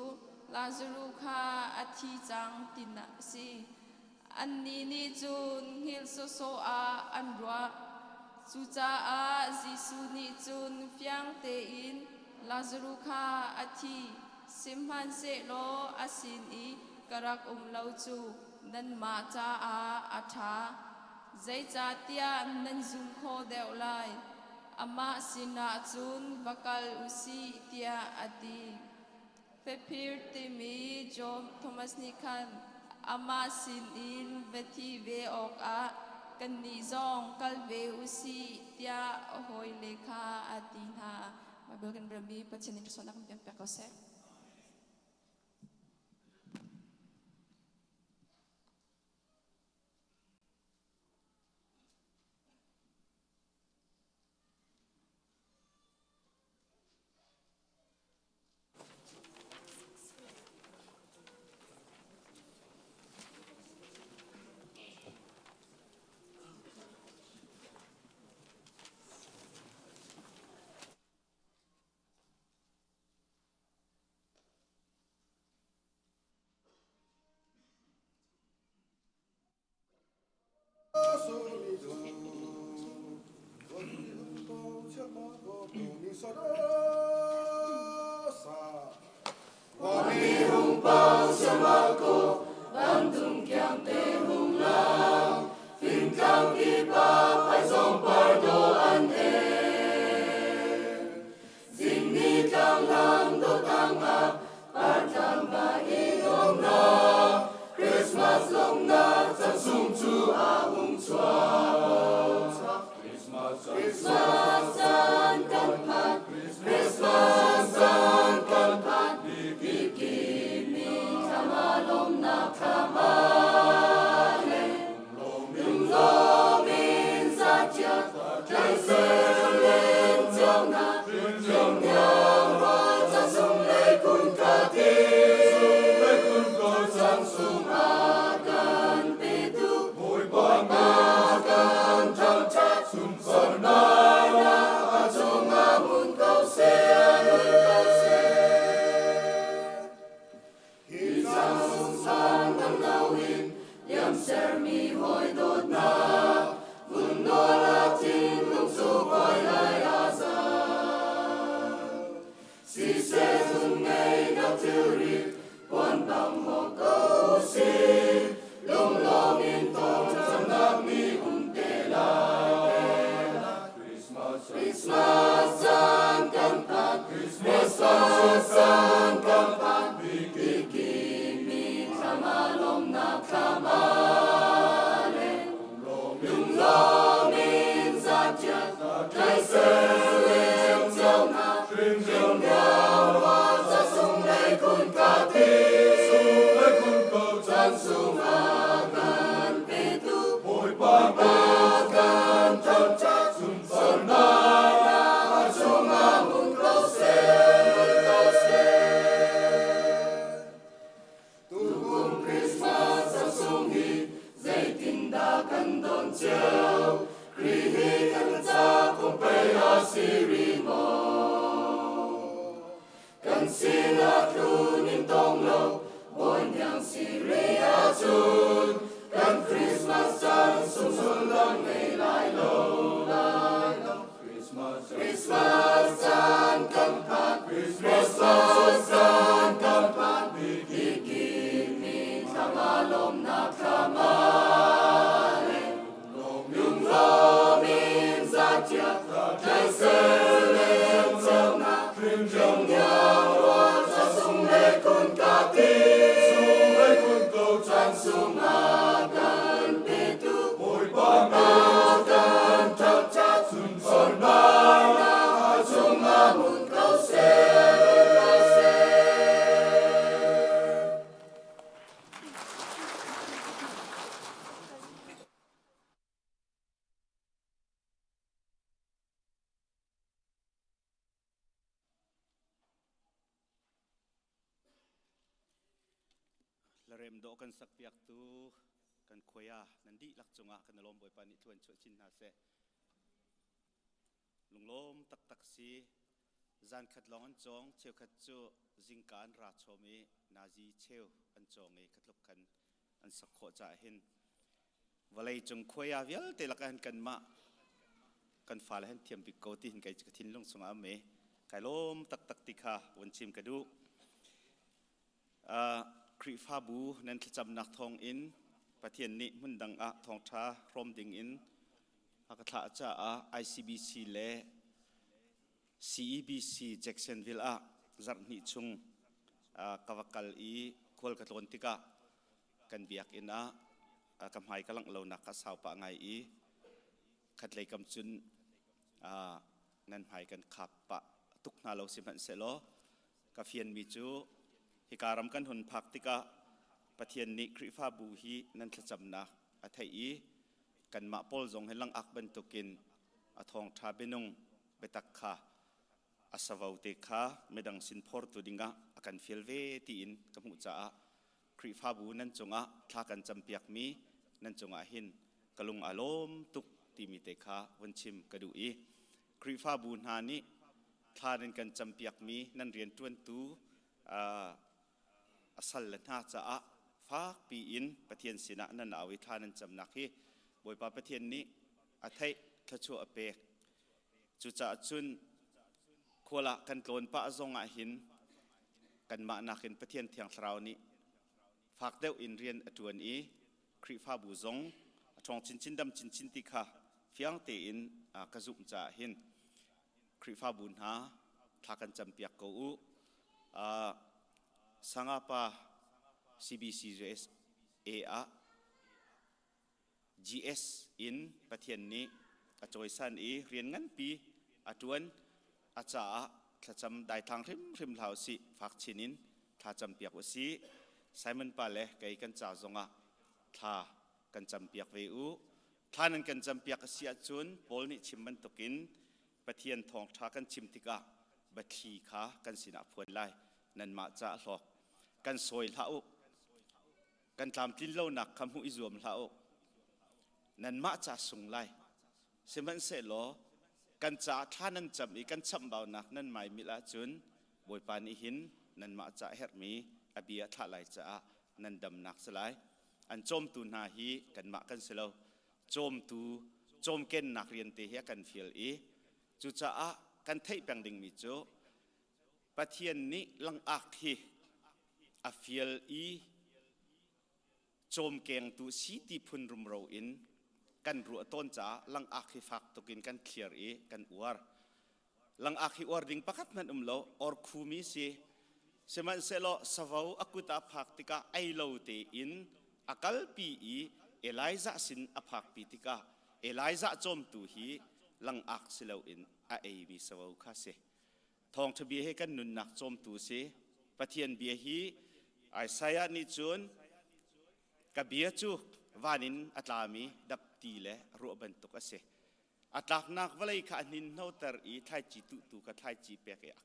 Lazaruh kha a thi cang tinak a si. Annih nih cun hngilh sawsawh ah an ruah. Cucaah Jesuh nih cun fiang tein Lazaruh kha a thi, sihmanhsehlaw a sin i ka rak um lo cu nanmah caah a ṭha. Zeicahtiah nan zum khawh deuh lai. Amah sinah cun va kal u sih, tiah a ti. Fephir timi Job Thomas nih khan amah sinin va thi ve awkah kannih zong kal ve u sih, tiah a hawile kha a ti hna. Bible kan relmi Pathian nih thluachuahnak kan pek ko seh. thilri puan bang ho ko si lunglawm in tong camnak ni um te lai. Christmas caan kan phan Christmas caan kan phan Bikiki thlama lawmnak thlama le lunglawm in zatial tlaisel cio hna hringliang rual ca sung lei kun ka ti chan sungah kan petu Bawipa kan thangṭhat sunparnak chungah hmun ko seh. Tukum Christmas a sung hi zeitindah kan don cio? Khrih hi kan ca pumpei a si rih maw? Kan sinah tlun in tong lo Bawi hniang si rih ahcun kan Christmas caan sung sullam ngei lai lo. Lai lo. Christmas caan kan phan Christmas caan kan phan Bikiki thlama lawmnak thlama le lunglawm in zatia tlaisel ceunak hringliang rual ca sung le kun ka ti sung le kun ko chan sungah kan petu Bawipa kan thangṭhat sunparnak chungah hmun ko seh. Larem dawh kan sakpiaktu kan khuaya nan dihlak cungah kan lawm Bawipa nih tluan chuah chin hna seh. Lunglawm taktak si zan khat lawng an cawng cheukhat cu zingka an ra chom i nazi cheu an cawng i khatluk khan an sak khawh caah hin vawlei cung khuaya vialte lakah hin kanmah kan fale han thiam bik ko ti hin kei ka thinlung chungah am i kai lawm taktak ti kha vun chim ka duh. Khrihfabu nan thlacamnak thawng in Pathian nih hmundang ah thawngṭha hrawm ding in a ka thlah caah ICBC le CEBC Jacksonville ah zarh hnih chung ka va kal i khual ka tlawn tikah kan biakinn ah ka hmai ka langh lonak ka sau pah ngai i khatlei kam cun nan hmai kan khap pah tuk hna lo sihmanhsehlaw ka fianmi cu hika ram kan hun phak tikah Pathian nih Khrihfabu hi nan thlacamnak a theih i kanmah pawl zong hi langak bantukin a thawngṭha bianung biatak kha a savo te kha midang sin phortu dingah a kan fial ve tiin ka hmuh caah Khrihfabu nan cungah thla kan campiakmi nan cungah hin ka lung a lawm tuk timi te kha vun chim ka duh i Khrihfabu hna nih thla nan kan campiakmi nan rianṭuantu a sal le hna caah fakpi in Pathian sinah nan au i thla nan camnak hi Bawipa Pathian nih a theih thluachuah a pek. Cucaah cun khual ah kan tlawn pah zong ah hin kanmah nakin Pathian Thiang Thlarau nih fak deuh in rian a ṭuan i Khrihfabu zong a ṭhawng chinchin dam chinchin ti kha fiang tein ka zumh caah hin Khrihfabu hna thla kan campiak ko u. Sangapa CBCUSA ah GS in Pathian nih a cawisan i rian nganpi a ṭuan a caah thlacam daithlang hrimhrim hlah usih fak chin in thla campiak usih Simon pa le kei kan ca zongah thla kan campiak ve u thla nan kan campiak a si ahcun Paul nih chim bantukin Pathian thawngṭha kan chim tikah biathli kha kan sinah phuan lai nanmah ca hlawk kan sawi hlah u kan tlamtlin lonak kha hmuh i zuam hlah u nanmah ca sung lai sihmanhsehlaw kan caah thla nan cam i kan chamhbaunak nan maimilh ahcun Bawipa nih hin nanmah ca herhmi a bia thlah lai caah nan damnak si lai an cawmtu hna hi kanmah kan si lo cawmtu cawmkennak rian te hi a kan fial i cucaah kan theih peng dingmi cu Pathian nih langak hi. A fial i cawmkengtu si ti phun rumro in kan ruah tawn caah langak hi fak tukin kan thliar i kan uar. Langak hi uar ding pakhat hmanh um lo, or khumi si. Sihmanhsehlaw savo a kut ah phak tikah ei lo tein a kalpi i Elijah sin a phakpi tikah Elijah cawmtu hi langak si loin a eimi savo kha si. Thawngṭha bia hi kan nunnak cawmtu si. Pathian bia hi Isaiah nih cun ka bia cu van in a tlami dapti le ruah bantuk a si. A tlaknak vawlei kha a hninhnoter i thlaici tuhtu kha thlaici pek i a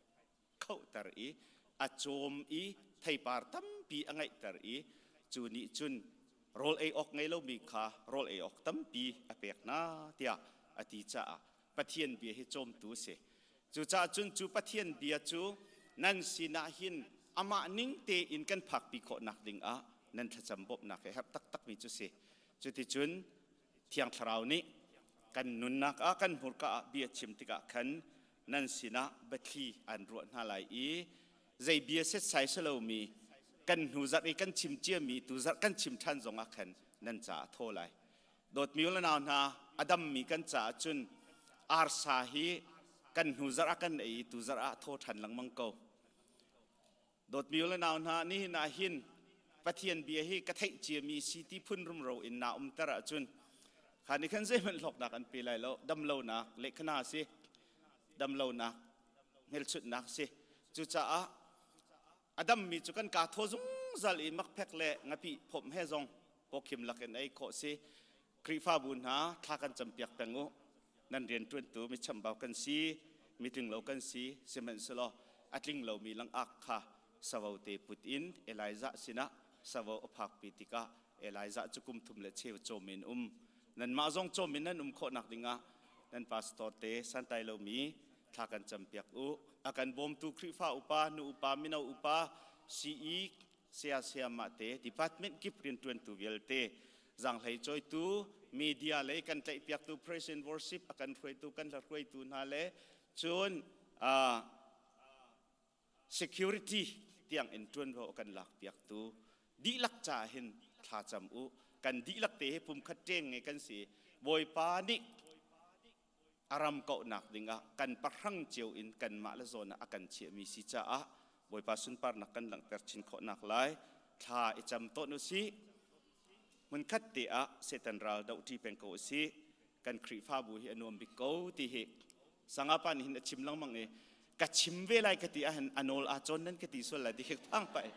khohter i a cawm i theipar tampi a ngeihter i cu nih cun rawl ei awk ngei lomi kha rawl ei awk tampi a pek hna tiah a ti caah Pathian bia hi cawmtu a si. Cucaah cun cu Pathian bia cu nan sinah hin amah ning tein kan phakpi khawhnak dingah nan thlacam bawmhnak he herh taktakmi cu si. Cuticun Thiang Thlarau nih kan nunnak ah kan hmurka ah bia chim tikah khan nan sinah biathli an ruah hna lai i zei bia setsai si lomi kan hnu zarh i kan chim ciami tu zarh kan chim ṭhan zongah khan nan caah thaw lai. Dawtmi u le nau hna, a dammi kan caah cun arsa hi kan hnu zarh ah kan ei i tu zarh ah thaw ṭhan lengmang ko. Dawtmi u le nau hna, nihin ah hin Pathian bia hi ka theih ciami si ti phun rumro in naa umter ahcun kha nih khan zeihmanh hlawknak an pe lai lo. Damlonak lehkhana si, damlonak hmelchunhnak si. Cucaah a dammi cu kan kaa thaw zungzal i makphek le ngapih phawmh he zong pawkhim lakin ei khawh si. Khrihfabu hna thla kan campiak peng u. Nan rianṭuantu mi chambau kan si, mi tlinglo kan si, sihmanhsehlaw a tling lomi langak kha savo te put in Elijah sinah savo a phakpi tikah Elijah cu kum thum le cheu cawm in um. Nanmah zong cawm in nan um khawhnak dingah nan pastor te santlai lomi thla kan campiak u. A kan bawmtu Khrihfa upa, nu upa, mino upa, CE, saya sayamah te department kip rianṭuantu vialte zaanghlei cawitu media lei kan tlaihpiaktu praise and worship a kan hruaitu kan hla hruaitu hna le cun security tiang in ṭuanvo a kan lakpiaktu dihlak ca hin thlacam u. Kan dihlak te hi pumkhat ṭeng nge kan si. Bawipa nih a ram kauhnak dingah kan pahrang cio in kanmah le zawn ah a kan chiahmi si caah Bawipa sunparnak kan langhter chin khawhnak lai thla i cam tawn u sih. Hmunkhat te ah Satan ral dohṭi peng ko u sih. Kan Khrihfabu hi a nuam bik ko ti hi sangapa nih hin a chim lengmang i ka chim ve lai ka ti ahhin a nawl aa cawn nan ka ti sual lai ti khi phang pai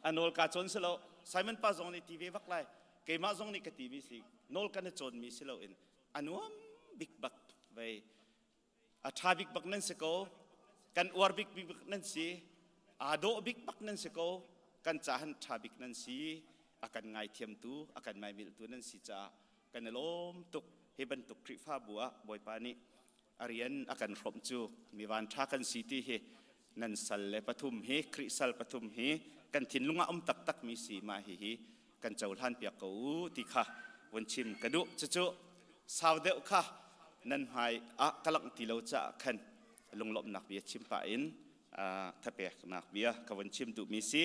a nawl ka cawn si lo. Simon pa zong nih ti ve bak lai, keimah zong nih ka ti mi si, nawl kan i cawn mi si lo in a nuam bik bak vei, a ṭha bik bak nan si ko, kan uar bik bik nan si, aa dawh bik bak nan si ko, kan cahan ṭha bik nan si, a kan ngaithiamtu a kan maimilhtu nan si caah kan i lawm tuk. Hi bantuk Khrihfabu ah Bawipa nih a rian a kan hrawmh cu mi van ṭha kan si ti hi nan sal le pathum hi, Khrih sal pathum hi kan thinlung ah um taktak mi si. Mah hihi kan cohlan piak ko u ti kha vun chim ka duh. Cucu sau deuh kha nan hmai ah ka langh ti lo caah khan lunglawmhnak bia chim pah in thapeknak bia ka vun chim duhmi si.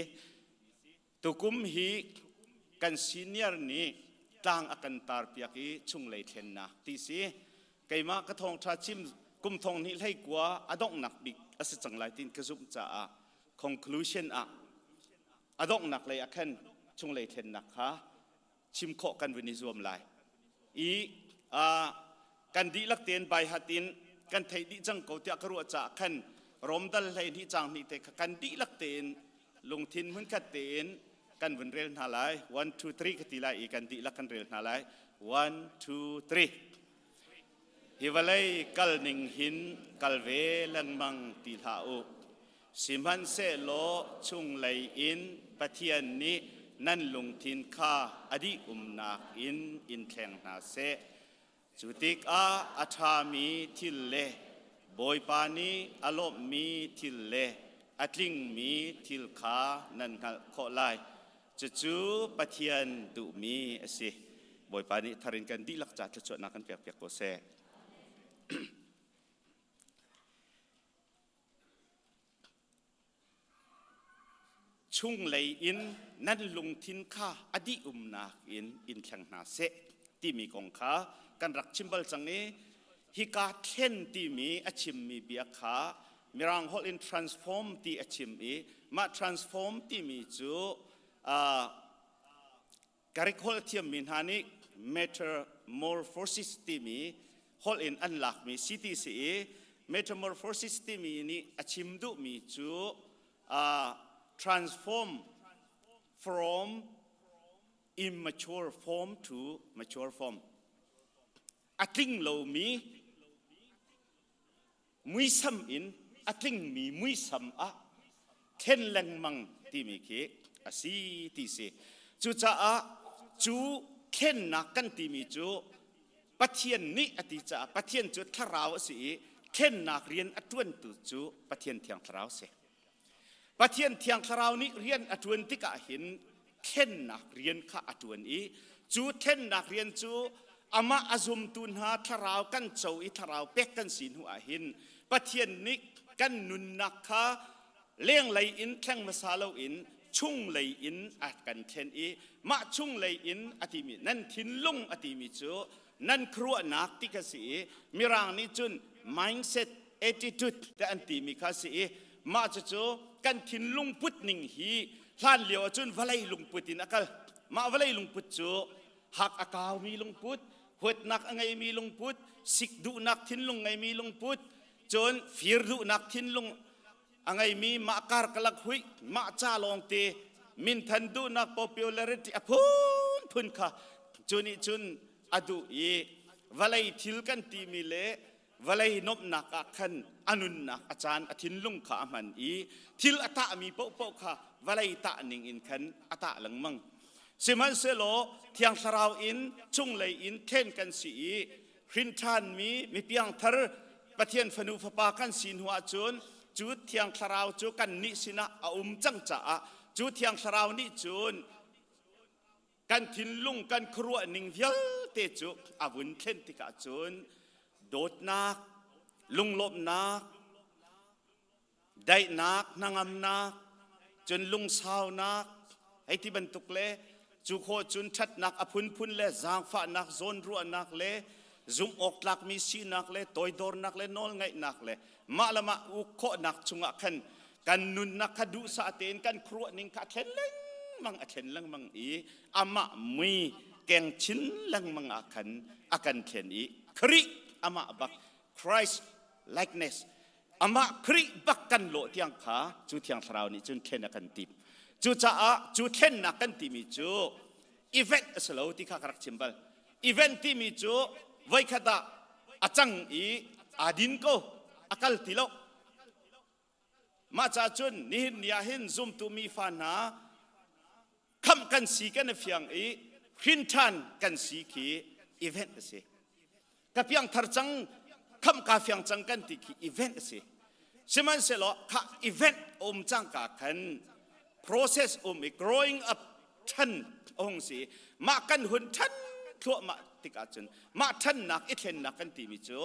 Tukum hi kan senior nih tlang a kan tar piak i chunglei thlennak ti si. Keimah ka thawngṭha chim kum thong hnih hlei kua a donghnak bik a si cang lai tin ka zumh caah conclusion ah a donghnak lei ah khan chunglei thlennak kha chim khawh kan vun i zuam lai i kan dihlak tein baihat in kan theih dih cang ko tiah ka ruah caah khan Romdal hlei hnih cang hnih te kha kan dihlak tein lungthin hmunkhat tein kan vun rel hna lai. 1 2 3 ka ti lai i kan dihlak kan rel hna lai. 1 2 3. Hi vawlei kal ning hin kal ve lengmang ti hlah u. Sihmanhsehlaw chunglei in Pathian nih nan lungthin kha a dih umnak in in thleng hna seh. Cu tikah a ṭhami thil le Bawipa nih a lawmhmi thil le a tlingmi thil kha nan hngalh khawh lai. Cucu Pathian duhmi a si. Bawipa nih thar in kan dihlak ca thluachuahnak kan pekpiak ko seh. Chunglei in nan lungthin kha a dih umnak in in thleng hna seh timi kong kha kan rak chim bal cang i hika thlen timi a chimmi bia kha Mirang holh in transform ti a chim i mah transform timi cu uh, Greek holh thiammi hna nih metamorphosis timi holh in an lakmi si ti si i metamorphosis timi nih a chim duhmi cu uh, transform from immature form to mature form. A tling lomi muisam in a tlingmi muisam ah thlen lengmang timi khi a si ti si. Cucaah cu thlennak kan timi cu Pathian nih a ti caah Pathian cu thlarau a si i thlennak rian a ṭuantu cu Pathian Thiang Thlarau a si. Pathian Thiang Thlarau nih rian a ṭuan tikah hin thlennak rian kha a ṭuan i cu thlennak rian cu amah a zumtu hna thlarau kan co i thlarau pek kan si hnu ah hin Pathian nih kan nunnak kha lenglei in thleng hmasa loin chunglei in a kan thlen i mah chunglei in a timi nan thinlung a timi cu nan khuaruahnak ti kha si i mirang nih cun mindset attitude te an timi kha si i mah cucu kan thinlung put ning hi hlan lio ahcun vawlei lungput in a kal. Mah vawlei lungput cu hak a kaumi lungput, huatnak a ngeimi lungput, sik duhnak thinlung ngeimi lungput, cun fir duhnak thinlung a ngeimi mah karkalak huih, mah ca lawngte minthan duhnak popularity a phunphun kha cu nih cun a duh i vawlei thil kan timi le vawlei nuamhnak ah khan a nunnak a caan a thinlung kha a hman i thil a tahmi paohpaoh kha vawlei tah ning in khan a tah lengmang. Sihmanhsehlaw Thiang Thlarau in chunglei in thlen kan si i hrin ṭhanmi mipiangthar Pathian fanu fapa kan si hnu ahcun cu Thiang Thlarau cu kannih sinah a um cang caah cu Thiang Thlarau nih cun kan thinlung kan khuaruah ning vialte cu a vun thlen tikah cun dawtnak, lunglawmhnak, daihnak, hnangamnak, cun lungsaunak hei ti bantuk le cu khawh cun ṭhatnak a phunphun le zaangfahnak, zawnruahnak le zumh awk tlakmi sinak le toidornak le nawlngaihnak le mah le mah uk khawhnak chungah khan kan nunnak kha duhsah tein kan khuaruah ning kha a thlen lengmang a thlen lengmang i amah mui keng chin lengmang ah khan a kan thlen i Khrih amah bak Christ likeness amah Khrih bak kan lawh tiang kha cu Thiang Thlarau nih cun thlen a kan timh. Cucaah cu thlennak kan timi cu event a si lo ti kha ka rak chim bal. Event timi cu voikhat ah a cang i aa din ko, a kal ti lo. Mah ca cun nihin ni ah hin zumtu mi fa hna khamh kan si kan i fiang i hrin ṭhan kan si khi event a si. Ka piangthar cang, khamh kaa fiang cang kan ti khi event a si. Sihmanhsehlaw kha event um cangka khan process um i growing up ṭhan a hung si. Mah kan hun ṭhan thluahmah tikah cun mah ṭhannak i thlennak kan timi cu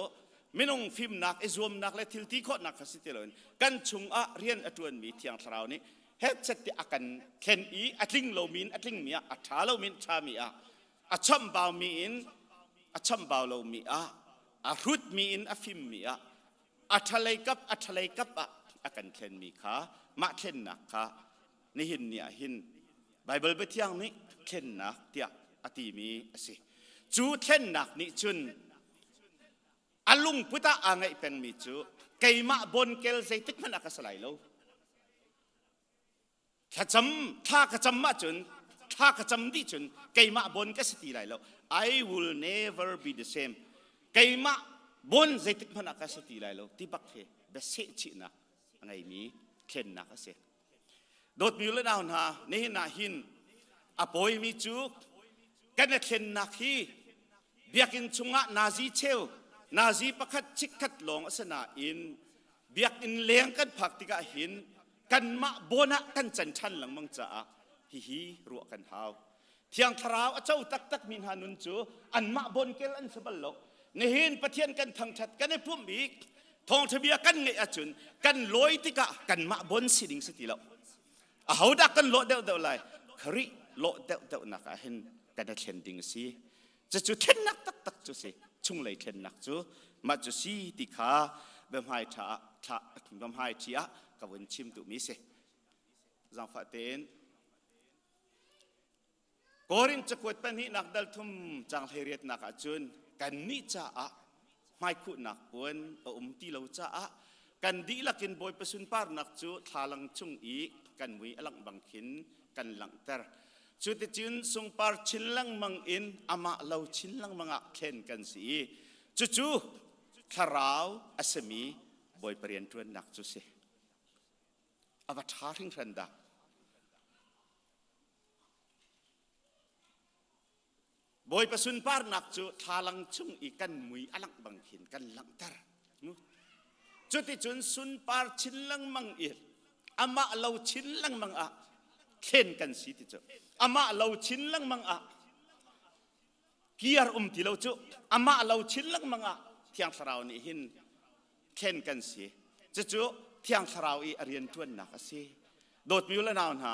minung fimnak i zuamnak le thil ti khawhnak kha si ti loin kan chungah rian a ṭuanmi Thiang Thlarau nih hetchet ti a kan thlen i a tling lomi in a tlingmi ah a ṭha lomi in ṭhami ah a chambaumi in a chambau lomi ah a hrutmi in a fimmi ah a ṭhalei kap a ṭhalei kap ah a kan thlenmi kha mah thlennak kha nihin ni ah hin Baibal biathiang nih thlennak tiah a timi a si. Cu thlennak nih cun a lungput ah aa ngeih pengmi cu keimah bonkel zeitik hmanh ah ka si lai lo. Thlacam thla ka cam ahcun thla ka cam dih cun keimah bon ka si ti lai lo. I will never be the same. Keimah bon zeitik hmanh ah ka si ti lai lo ti bak khi biaseh chihnak a ngeimi thlennak a si. Dawtmi le nau hna, nihin ah hin a pawimi cu kan i thlennak hi biakinn chungah nazi cheu, nazi pakhat chikkhat lawng a si nain biakinn leng kan phak tikah hin kanmah bawn ah kan can ṭhan lengmang caah hihi ruah kan hau. Thiang Thlarau a co taktakmi hna nun cu anmah bonkel an si bal lo. Nihin Pathian kan thangṭhat kan i pumh i thawngṭha bia kan ngeih ahcun kan lawi tikah kanmah bon si ding si ti lo. Ahodah kan lawh deuhdeuh lai? Khrih lawh deuhdeuhnak ah hin kan i thlen ding a si. Cucu thlennak taktak cu si. Chunglei thlennak cu mah cu si ti kha biahmai ṭha ah thla biahmai ṭhi ah ka vun chim duhmi si. Zaangfah tein Korin cakuat pahnihnak dal thum cang hleiriatnak ah cun kannih caah hmaikhuhnak puan a um ti lo caah kan dihlak in Bawipa sunparnak cu thlalang chung i kan mui a langh bang khin kan langhter. Cuticun sungpar chin lengmang in amah lo chin lengmang ah thlen kan si i cucu thlarau a simi Bawipa rianṭuannak cu si. A va ṭha hringhran dah! Bawipa sunparnak cu thlalang chung i kan mui a langh bang khin kan langhter. Cuticun sunpar chin lengmang i amah lo chin lengmang ah thlen kan si ti cu. Amah lo chin lengmang ah kiar um ti lo cu. Amah lo chin lengmang ah Thiang Thlarau nih hin thlen kan si. Cucu Thiang Thlarau i a rianṭuannak a si. Dawtmi u le nau hna,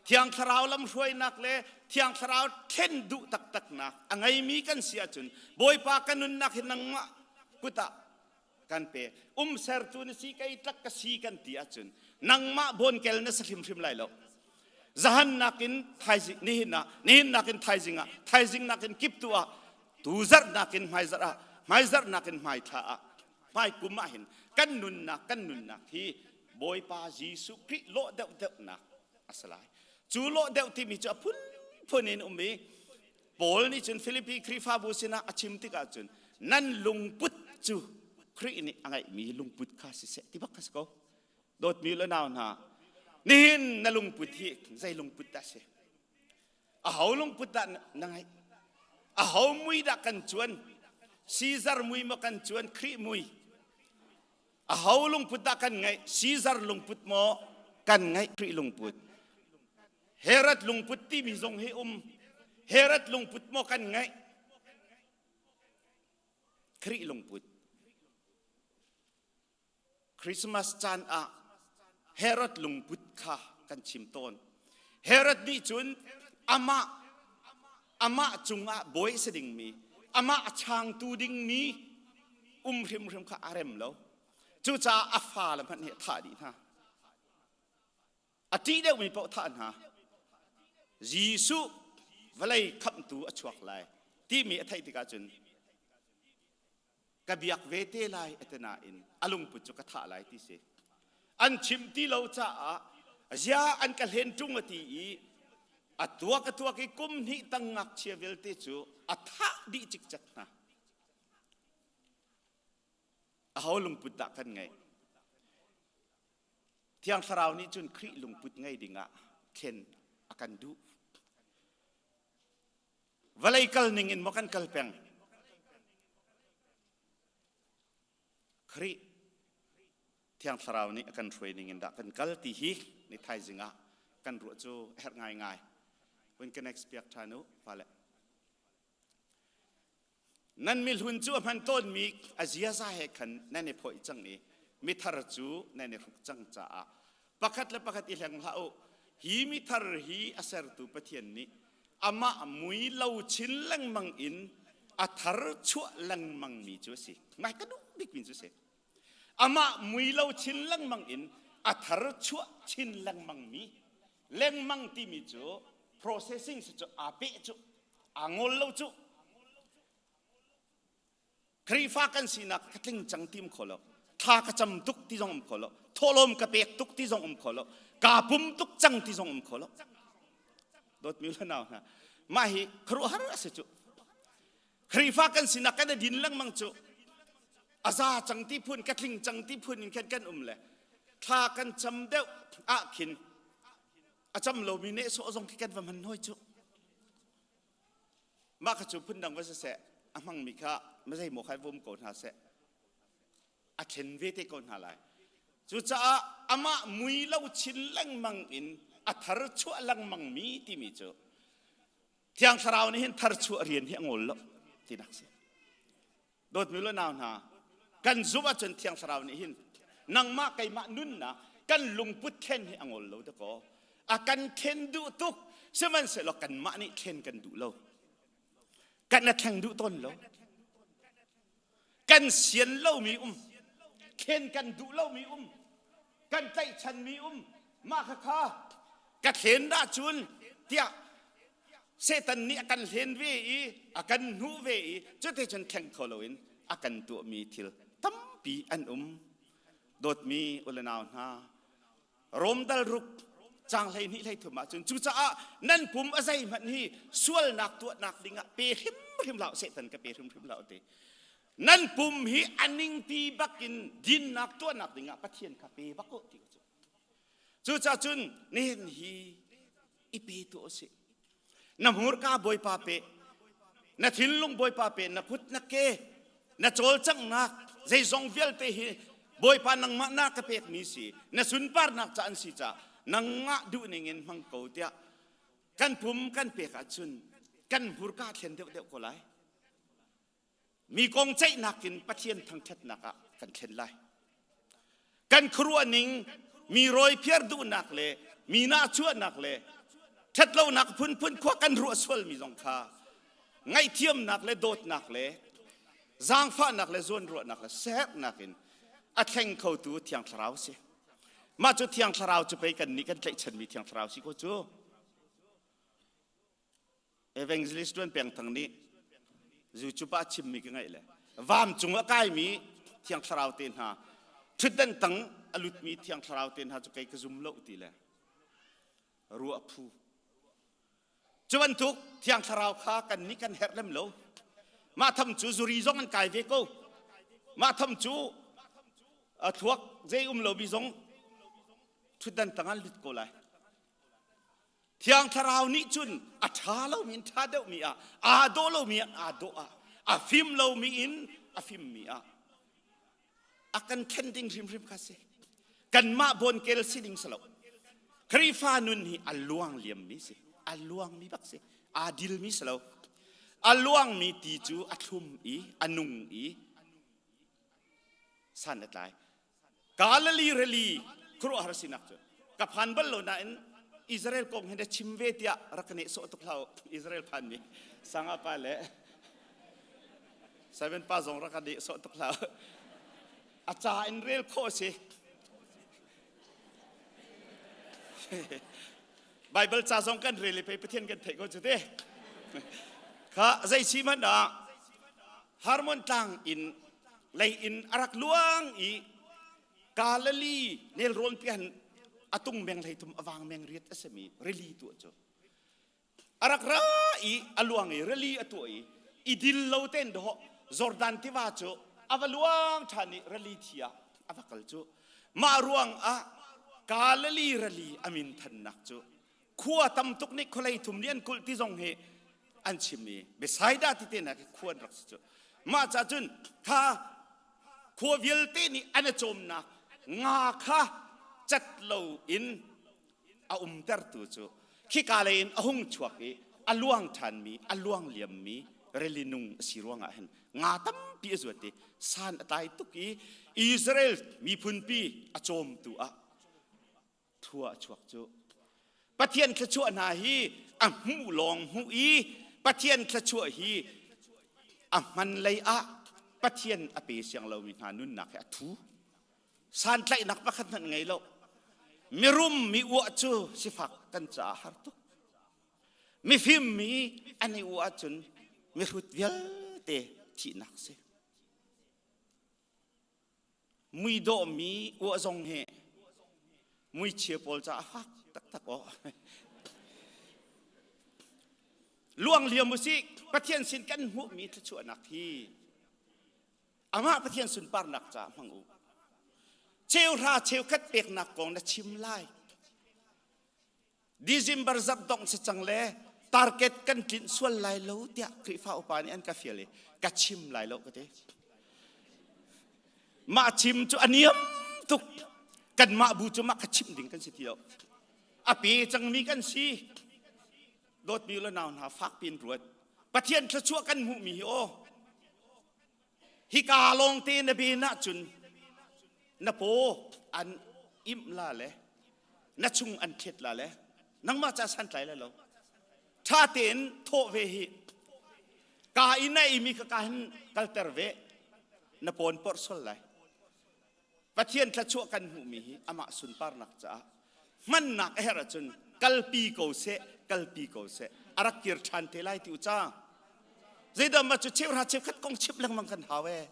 Thiang Thlarau lamhruainak le Thiang Thlarau thlen duh taktaknak a ngeimi kan si ahcun Bawipa ka nunnak hi nangmah kut ah kan pe. Um sertu na si kei tlak ka si kan ti ahcun nangmah bawnkel na si hrimhrim lai lo. Zahan nakin thaizing nihin ah nihin nakin thaizing ah thaizing nakin kiptu ah tu zarh nakin hmaizarh ah hmaizarh nakin hmaithla ah hmaikum ah hin kan nunnak kan nunnak hi Bawipa Jesuh Khrih lawh deuhdeuhnak a si lai. Cu lawh deuh timi cu a phunphun in um i Paul nih cun Filipi Khrihfabu sinah a chim tikah cun nan lungput cu Khrih nih a ngeihmi lungput kha siseh ti bak kha si ko. Dawtmi le nau hna, nihin na lungput hi zei lungput dah si? Aho lungput dah na ngeih? Aho mui dah kan cuan? Caesar mui maw kan cuan? Khrih mui? Aho lungput dah kan ngeih? Caesar lungput maw kan ngeih? Khrih lungput? Herod lungput timi zong hi um. Herod lungput maw kan ngeih? Khrih lungput. Christmas caan ah Herod lungput kha kan chim tawn. Herod nih cun amah amah cungah bawi a si dingmi, amah a changtu dingmi um hrimhrim kha a rem lo. Cucaah a fale hmanh hi a thah dih hna. A ṭih deuhmi paoh thah hna. Jesuh vawlei khamhtu a chuak lai timi a theih tikah cun ka biak ve te lai a ti nain a lungput cu ka thah lai ti si an chim ti lo caah zia an ka hlen ṭung a ti i a tuak a tuak i kum hnih tang ngakchia vialte cu a thah dih cikcek hna aho lungput dah kan ngeih Thiang Thlarau nih cun Khrih lungput ngei dingah thlen a kan duh Vawlei kal ning in maw kan kal peng? Khrih Thiang Thlarau nih a kan hruai ning in dah kan kal ti hi ni thaizing ah kan ruah cu a herh ngaingai. Hun ka next piak ṭhan u fale. Nan mihlun cu a hman tawnmi a ziaza he khan nan i phawih cang i mithar cu nan i hruk cang caah pakhat le pakhat i hleng hlah u. Hi mithar hi a sertu Pathian nih amah mui lo chin lengmang in a thar chuah lengmangmi cu a si. Ngai ka duh bikmi cu a si. Amah mui lo chin lengmang in a thar chuah chin lengmangmi lengmang timi cu processing si cu aa peh cu aa ngol lo cu Khrihfa kan sinak ka tling cang ti um kho lo thla ka cam tuk ti zong um kho lo thawhlawm ka pek tuk ti zong um kho lo kaa pum tuk cang ti zong um kho lo dawtmi le nau hna mah hi khuaruahhar a si cu Khrihfa kan sinak kan i din lengmang cu a za cang ti phun ka tling cang ti phun in khan kan um le thla kan cam deuh ah khin a cam lomi nehsawh zong khi kan va hman hoi cu mah kha cu phundang va siseh a hmangmi kha mazei maw khai vum ko hna seh a thlen ve te ko hna lai cucaah amah mui lo chin lengmang in a thar chuah lengmang mi timi cu thiang thlarau nih hin thar chuah rian hi a ngol lo tinak si Dawtmi le nau hna, kan zumh ahcun Thiang Thlarau nih hin nangmah keimah nunnak kan lungput thlen hi a ngol lo dakaw. A kan thlen duh tuk. Sihmanhsehlaw kanmah nih thlen kan duh lo. Kan a thleng duh tawn lo. Kan sian lomi um. Thlen kan duh lomi um. Kan tlaihchanmi um. Mah khakha ka thlen dah cun tiah Satan nih a kan hlen ve i a kan hnuh ve i cuticun thleng kho loin a kan tuahmi thil tampi an um. Dawtmi u le nau hna, Rom dal ruk caang 12 13 ah cun cucaah nan pum a zeihmanh hi sualnak tuahnak dingah pe hrimhrim hlah Satan ka pe hrimhrim hlah ti. Nan pum hi a ningpi bakin dinnak tuahnak dingah Pathian kha pe bak u ti cu. Cucaah cun nihin hi i pe tuah usih. Na hmurka Bawipa pe, na thinlung Bawipa pe, na kut na ke, na cawlcanghnak zeizong vialte hi Bawipa nangmah na ka pekmi si, na sunparnak ca an si ca nangmah duh ning in hmang ko tiah kan pum kan pek ahcun kan hmurka thlen deuhdeuh ko lai. Mi kong ceihnak in Pathian thangṭhatnak ah kan thlen lai. Kan khuaruah ning mi rawiphiar duhnak le mi nahchuahnak le ṭhatlonak phunphun khua kan ruah sualmi zong kha ngaihthiamnak le dawtnak le zaangfahnak le zawnruahnak le siaherhnak in a thleng khotu Thiang Thlarau si. Mah cu Thiang Thlarau cu pei kan nih kan tlaihchanmi Thiang Thlarau si ko cu. Evangelist Tuan Peng Thang nih YouTube ah chimmi ka ngaih le vam cung a kaimi Thiang Thlarau te hna ṭhutdan tang a lutmi Thiang Thlarau te hna cu kei ka zum lo ti le ruah phu cu bantuk Thiang Thlarau kha kan nih kan herh lem lo mah tham cu zuri zong an kai ve ko mah tham cu a thluak zei um lomi zong ṭhutdan tang an lut ko lai Thiang Thlarau nih cun a ṭha lomi in ṭha deuhmi ah, aa dawh lomi ah aa dawh ah, a fim lomi in a fimmi ah a kan thlen ding hrimhrim kha si. Kanmah bawnkel si ding si lo. Khrihfa nun hi a luang liammi si. A luangmi bak si. Aa dilmi si lo. A luangmi ti cu a thlum i a nung i san a tlai. Galilee rili khuaruahhar sinak cu ka phan bal lo nain Israel kong hin chim ve tiah rak ka nehsawh tuk hlah Israel phan mi sanga pa le Simon pa zong rak ka nehsawh tuk hlah a ca in rel khawh si Bible ca zong kan rel i pei Pathian kan theih ko cu te kha zei si hmanh ah Harmon tlang in lei in a rak luang i Galilee nelrawn pian a tung meng 30 a vang meng riat a simi rili tuah cu a rak ra i a luang i rili a tuah i i dil lo ten dawh Jordan tiva cu a va luang ṭhan i rili thi ah a va kal cu mah ruang ah Galilee rili a min thannak cu khua tam tuk nih khualei thum nih an kulh ti zong hi an chim i Bethsaida ti te nak khua an rak si cu mah ca cun kha khua vialte nih an a cawmnak nga kha cat lo in a umtertu cu khika lei in a hung chuak i a luang ṭhanmi a luang liammi rili nung a si ruangah hin nga tampi a zuat i san a tlai tuk i Israel miphunpi a cawmtu ah thlua a chuak cu Pathian thluachuah hna hi a hmuh lawng hmuh i Pathian thluachuah hi a hman lei ah Pathian a pe siang lomi hna nunnak hi a thu santlaihnak pakhat hmanh ngei lo mirum mi uah cu sifak kan caah har tuk mifim mi an i uah ahcun mihrut vialte thihnak si Muidawhmi uah zong hi muichia pawl caah a fak taktak aw. Luang liam usih Pathian sin kan hmuhmi thluachuahnak hi amah Pathian sunparnak caah hmang u. Cheuhra cheukhat peknak kong na chim lai. December zarh dongh si cang le target kan tlinh sual lai lo tiah Khrihfa upa nih an ka fial i ka chim lai lo ka ti. Mah chim cu a niam tuk. Kanmah bu cu mah ka chimh ding kan si ti lo. A pe cangmi kan si. Dawtmi le nau hna fak piin ruat. Pathian thluachuah kan hmuhmi hi aw. Hika lawngte na ben ahcun na paw an imh la le na chung an thlet la le. Nangmah ca santlai lai lo. Ṭha tein thawh ve hi. Ka in na eimi kha ka hin kalter ve. Na pawn porh sual lai. Pathian thluachuah kan hmuhmi hi amah sunparnak caah hmannak a herh ahcun kalpi ko seh, kalpi ko seh. A rak kir ṭhan te lai ti u ca. Zeidah mah cu cheuhra cheukhat kong chimh lengmang kan hau ee.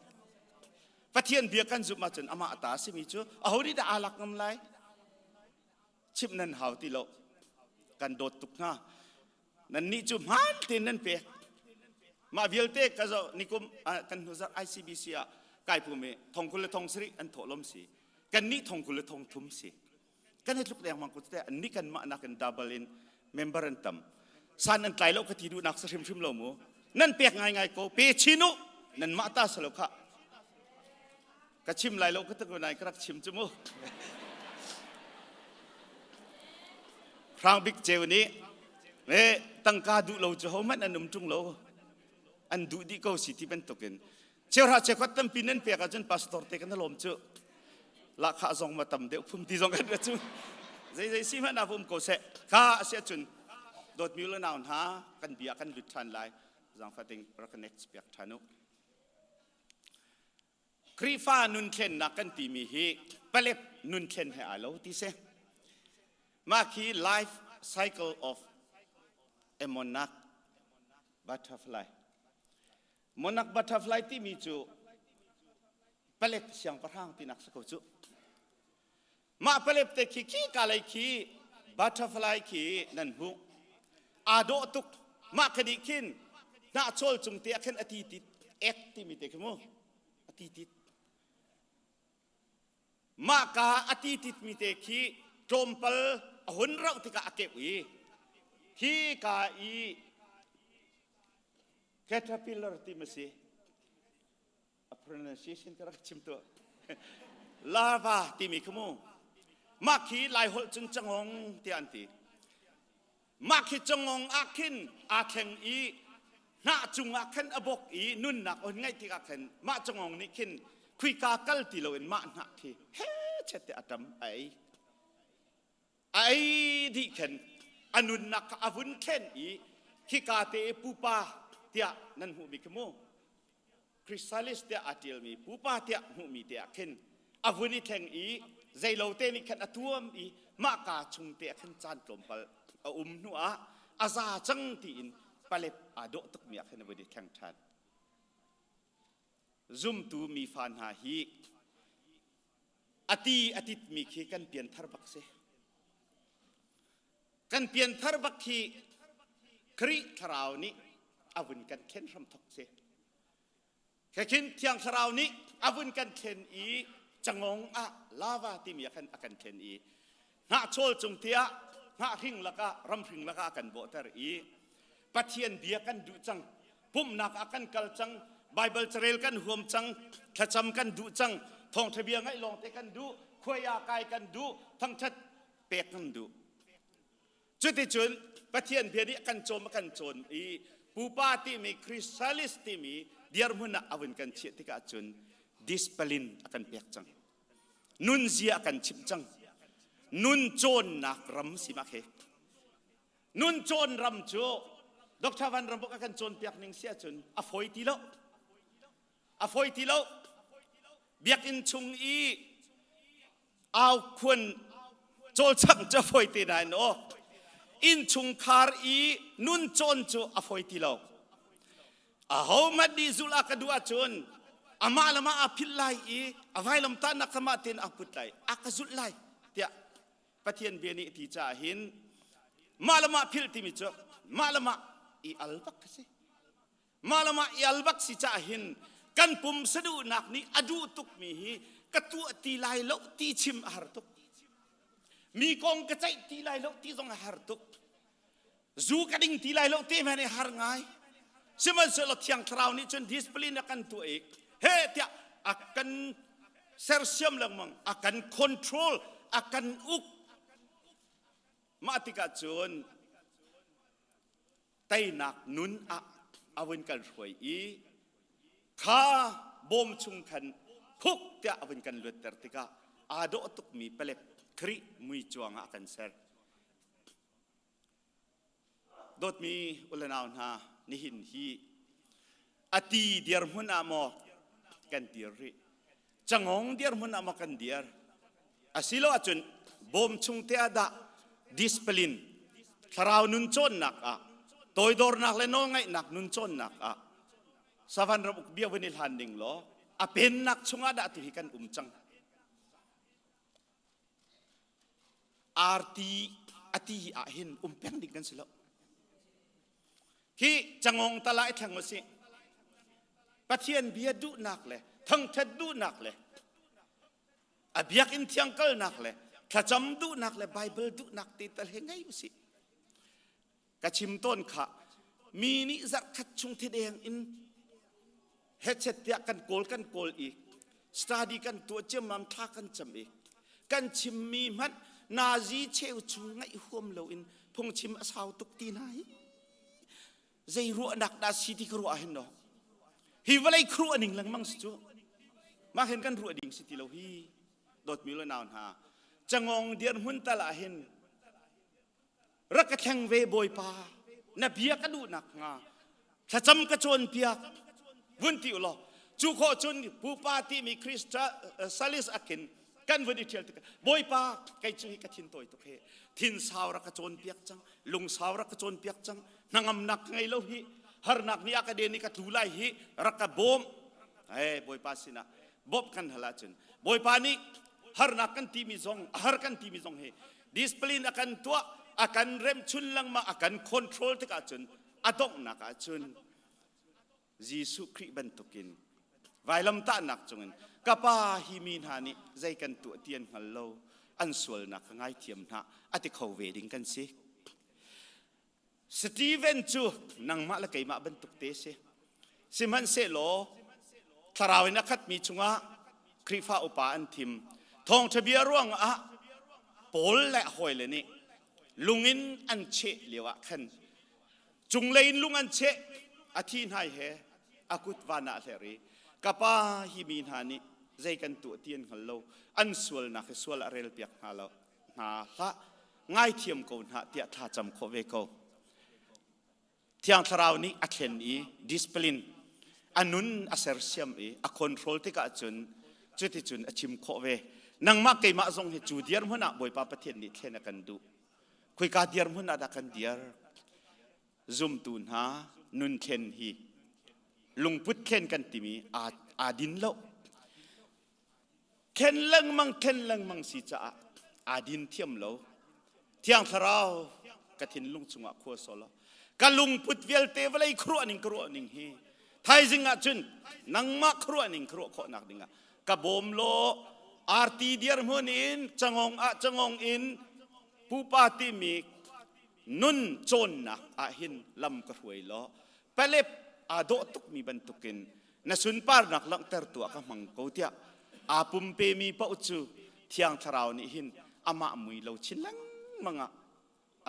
Pathian bia kan zumh ahcun amah ta a simi cu aho nih dah aa lak ngam lai? Chimh nan hau ti lo. Kan dawt tuk hna. Nannih cu hmaan tein nan pek. Mah vialte ka zoh nikum kan hnu zarh ICBC ah kai pum i thong 20 le thong sarih an thawhlawm si. Kannih thong 20 le thong thum si. Kan i tluk lengmang ko te annih kanmah nakin double in member an tam. San an tlai lo ka ti duhnak sa hrimhrim lo mu. Nan pek ngaingai ko pe chin u. Nan mah ta salo kha. Ka chim lai lo ka tak nai ka rak chim cu mu. Hrang bik ceu nih e tangka duh lo cu hohmanh an um ṭung lo. An duh dih ko si ti bantukin cheuhra cheukhat tampi nan pek ahcun pastor te kan lawm cu lahkhah zong ma tam deuh phum ti zong kan ra cu zei zei si hmanh ah um ko seh kha a si ahcun dawtmi le nau hna kan bia kan lut ṭhan lai zangfating rak next piak ṭhan u Khrihfa nun thlennak kan timi hi palep nun thlen he ai lo ti si mah khi life cycle of a monarch butterfly Monarch butterfly timi cu palep siangpahrang tinak si ko cu. Mah palep te khi khi ka lei khi butterfly khi nan hmuh. Aa dawh tuk. Mah kha nih khin hnahchawl cung te ah khin a ti tit ek timi te khi mu a ti tit. Mah ka a ti titmi te khi tlawmpal a hun rauh tikah a keuh i khi ka i caterpillar ti ma si a pronunciation ka rak chim tuah larva timi kha mu mah khi lai holh cun cangong tiah an ti mah khi cangong ah khin aa thleng i hnah cung ah khan a bok i nunnak on ngaih tikah khan mah cangong nih khin khuika kal ti loin mah hnah khi he chet te a tam a ei A ei dih khan a nunnak kha a vun thlen i khika te i pupa tiah nan hmuhmi khi mu chrysalis tiah aa ṭialmi pupa tiah hmuhmi te ah khin a vun i thleng i zeilo te nih khan a tuam i mah kaa chung te ah khan caan tlawmpal a um hnu ah a za cang tiin palep aa dawh tukmi ah khan a vun i thleng ṭhan. Zumtu mifa hna hi a ti a titmi khi kan pianthar bak si. Kan pianthar bak khi Khrih thlarau nih a vun kan thlen hram thok si. Khin Thiang Thlarau nih a vun kan thlen i cangong ah lava timi ah khan a kan thlen i hnahchawl cung tiah hnahhring lakah ramhring lakah a kan bawhter i Pathian bia kan duh cang pumhnak ah kan kal cang Bible carel kan huam cang thlacam kan duh cang thawngṭha bia ngaih lawng te kan duh khuai ah kai kan duh thangṭhat pek kan duh cuticun Pathian bia nih a kan cawm a kan cawn i pupa timi Chrysalis timi dirhmun ah a vun kan chiah tikah cun discipline a kan pek cang nunzia a kan chimh cang nun cawnnak ram si mak he Nun cawn ram cu Dr. Van Rambuk a kan cawnpiak ning si ahcun a fawi ti lo. A fawi ti lo. Biakinn chung i au khuan cawlcangh cu a fawi te nain aw. Innchungkhar i nun cawn cu a fawi ti lo. Ahohmanh nih zulh a ka duh ahcun amah le mah aa philh lai i a vailamtahnak kha mah tein aa put lai, a ka zulh lai tiah Pathian bia nih ti caah hin mah le mah philh timi cu mah le mah i al bak a si. Mah le mah i al bak si caah hin kan pum saduhnak nih a duh tukmi hi ka tuah ti lai lo ti chim a har tuk. Mi kong ka ceih ti lai lo ti zong a har tuk. Zu ka ding ti lai lo ti hmanh i har ngai. Sihmanhsehlaw Thiang Thlarau nih cun discipline a kan tuah i he tiah a kan sersiam lengmang, a kan control, a kan uk. Mah tikah cun teinak nun ah a vun kan hruai i kha bawm chung khan khuk tiah a vun kan luatter tikah aa dawh tukmi palek Khrih mui cuang ah a kan ser. Dawtmi ulenau hna, nihin hi ati dirhmun ah maw kan dir rih? Cangong dirhmun ah maw kan dir? Asilo ahcun bawm chung te ah dah discipline thlarau nun cawnnak ah toidornak le nawlngaihnak nun cawnnak ah savan ram uk bia vun i hlan ding law a pennak chungah dah tu hi kan um cang. Arti ati ah hin um peng ding kan si lo. Hi cangong tala i thleng usih. Pathian bia duhnak le thangthat duhnak le a biakinn thiang kalnak le thlacam duhnak le Bible duhnak te tal he ngei usih. Ka chim tawn kha mi nih zarhkhat chung thideng in hechet tiah kan kawl kan kawl i study kan tuah ciammam thla kan cam i kan chimmi hmanh nazi cheu chung ngaih huam loin phungchim a sau tuk ti hna hi zei ruahnak dah si ti ka ruah hin no hi vawlei khruah ning lengmang si cu mah hin kan ruah ding si ti lo hi dawtmi le nau hna cangong dirhmun tal ah hin rak ka thleng ve Bawipa na bia ka duhnak hnga thlacam ka cawnpiak vun ti ulaw cu khawh cun pupa timi Christa salis akin kan vun i ṭhial tik Bawipa kei cu hi ka thin tawi tuk he thin sau rak ka cawnpiak cang lungsau rak ka cawnpiak cang hnangamnak ka ngei lo hi harnak nih a ka den i ka tlu lai hi rak ka bawm eh Bawipa sinah bawmh kan hal ahcun Bawipa nih harnak kan timi zong a har kan timi zong hi discipline a kan tuah a kan remchun lengmang a kan control tikah cun a donghnak ah cun Jesuh Khrih bantukin vailamtahnak cungin ka pa hi mi hna nih zei kan tuah ti an hngal lo an sualnak ka ngaithiam hna a ti kho ve ding kan si. Steven cu nangmah le keimah bantuk te si. Sihmanhsehlaw thlarau in a khatmi chungah Khrihfa upa an thim. Thawngṭha bia ruangah Paul le a hawile nih lungin an cheh lioah khan cunglei in lung an cheh a thi hnai he a kut van ah hler i ka pa hi mi hna nih zei kan tuah ti an hngal lo an sualnak hi sual a rel piak hna lo hna hlah ngaithiam ko hna tiah thla cam khawh ve ko. Thiang Thlarau nih a thlen i discipline a nun a sersiam i a control tikah cun cuticun a chim khawh ve. Nangmah keimah zong hi cu dirhmun ah Bawipa Pathian nih thlen a kan duh. Khoika dirhmun ah dah kan dir? Zumtu hna nun thlen hi lungput thlen kan timi aa din lo. Thlen lengmang thlen lengmang si caah aa din thiam lo. Thiang Thlarau ka thinlung chungah khua solo. Ka lungput vialte vawlei khuaruah ning ka ruah ning hi thaizing ah cun nangmah khuaruah ning ka ruah khawhnak dingah ka bawm law arti dirhmun in cangong ah cangong in pupa timi nun cawnnak ah hin lam ka hruai law palep aa dawh tukmi bantukin na sunparnak langhter tuah ka hmang ko tiah aa pumpemi paoh cu thiang thlarau nih hin amah mui lo chin lengmang ah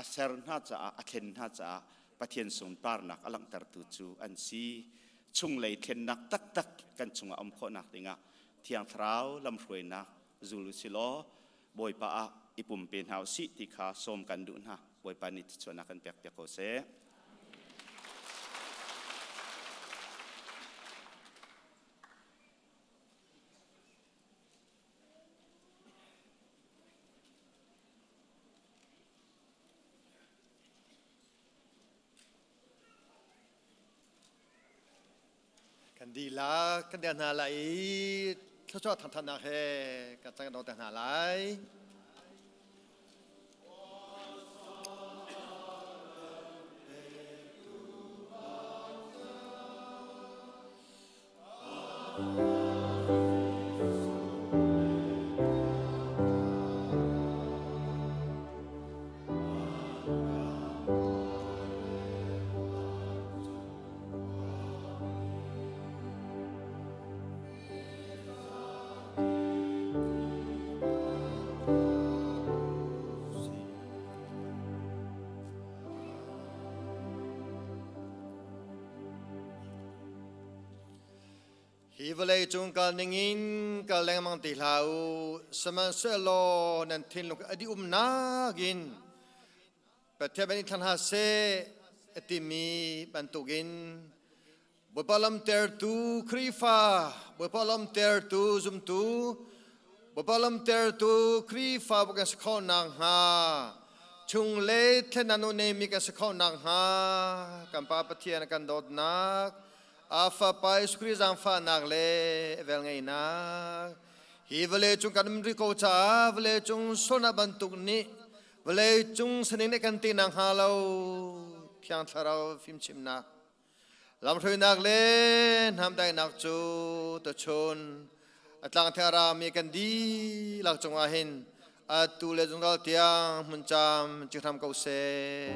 a ser hna caah a thlen hna caah Pathian sunparnak a langhtertu cu an si chunglei thlennak taktak kan chungah um khawhnak dingah thiang thlarau lamhruainak zul u si law Bawipa ah i pumpe hna u sih ti kha sawm kan duh hna. Bawipa nih thluachuahnak kan pek piak ko seh. Kan dihlak kan der hna lai i thluachuah thangthatnak he kan cang dong te hna lai. Hi vawlei cung kal ningin kal lengmang ti hlah u, sihmanhsehlaw nan thinlung a dih umnak in Pathian nih thlang hna seh. a timi bantukin Bawipa lamtertu Khrihfa, Bawipa lamtertu zumtu, Bawipa lamtertu Khrihfa kan si kho nakhnga, chung le thlen anu neimi kan si kho nakhnga, kan Pa Pathian kan dawtnak, a Fapa Jesuh Khrih zaangfahnak le velngeihnak, hi vawlei cung kan um rih ko caah vawlei cung sualnak bantuk nih vawlei cung saning nih kan ti nakhnga lo Thiang Thlarau fimchimnak Lamhruainak le hnamdaihnak cu tuchun a tlangtheng a rami kan dihlak cungah hin atu le zungzal tiang hmun cam ci hram ko seh.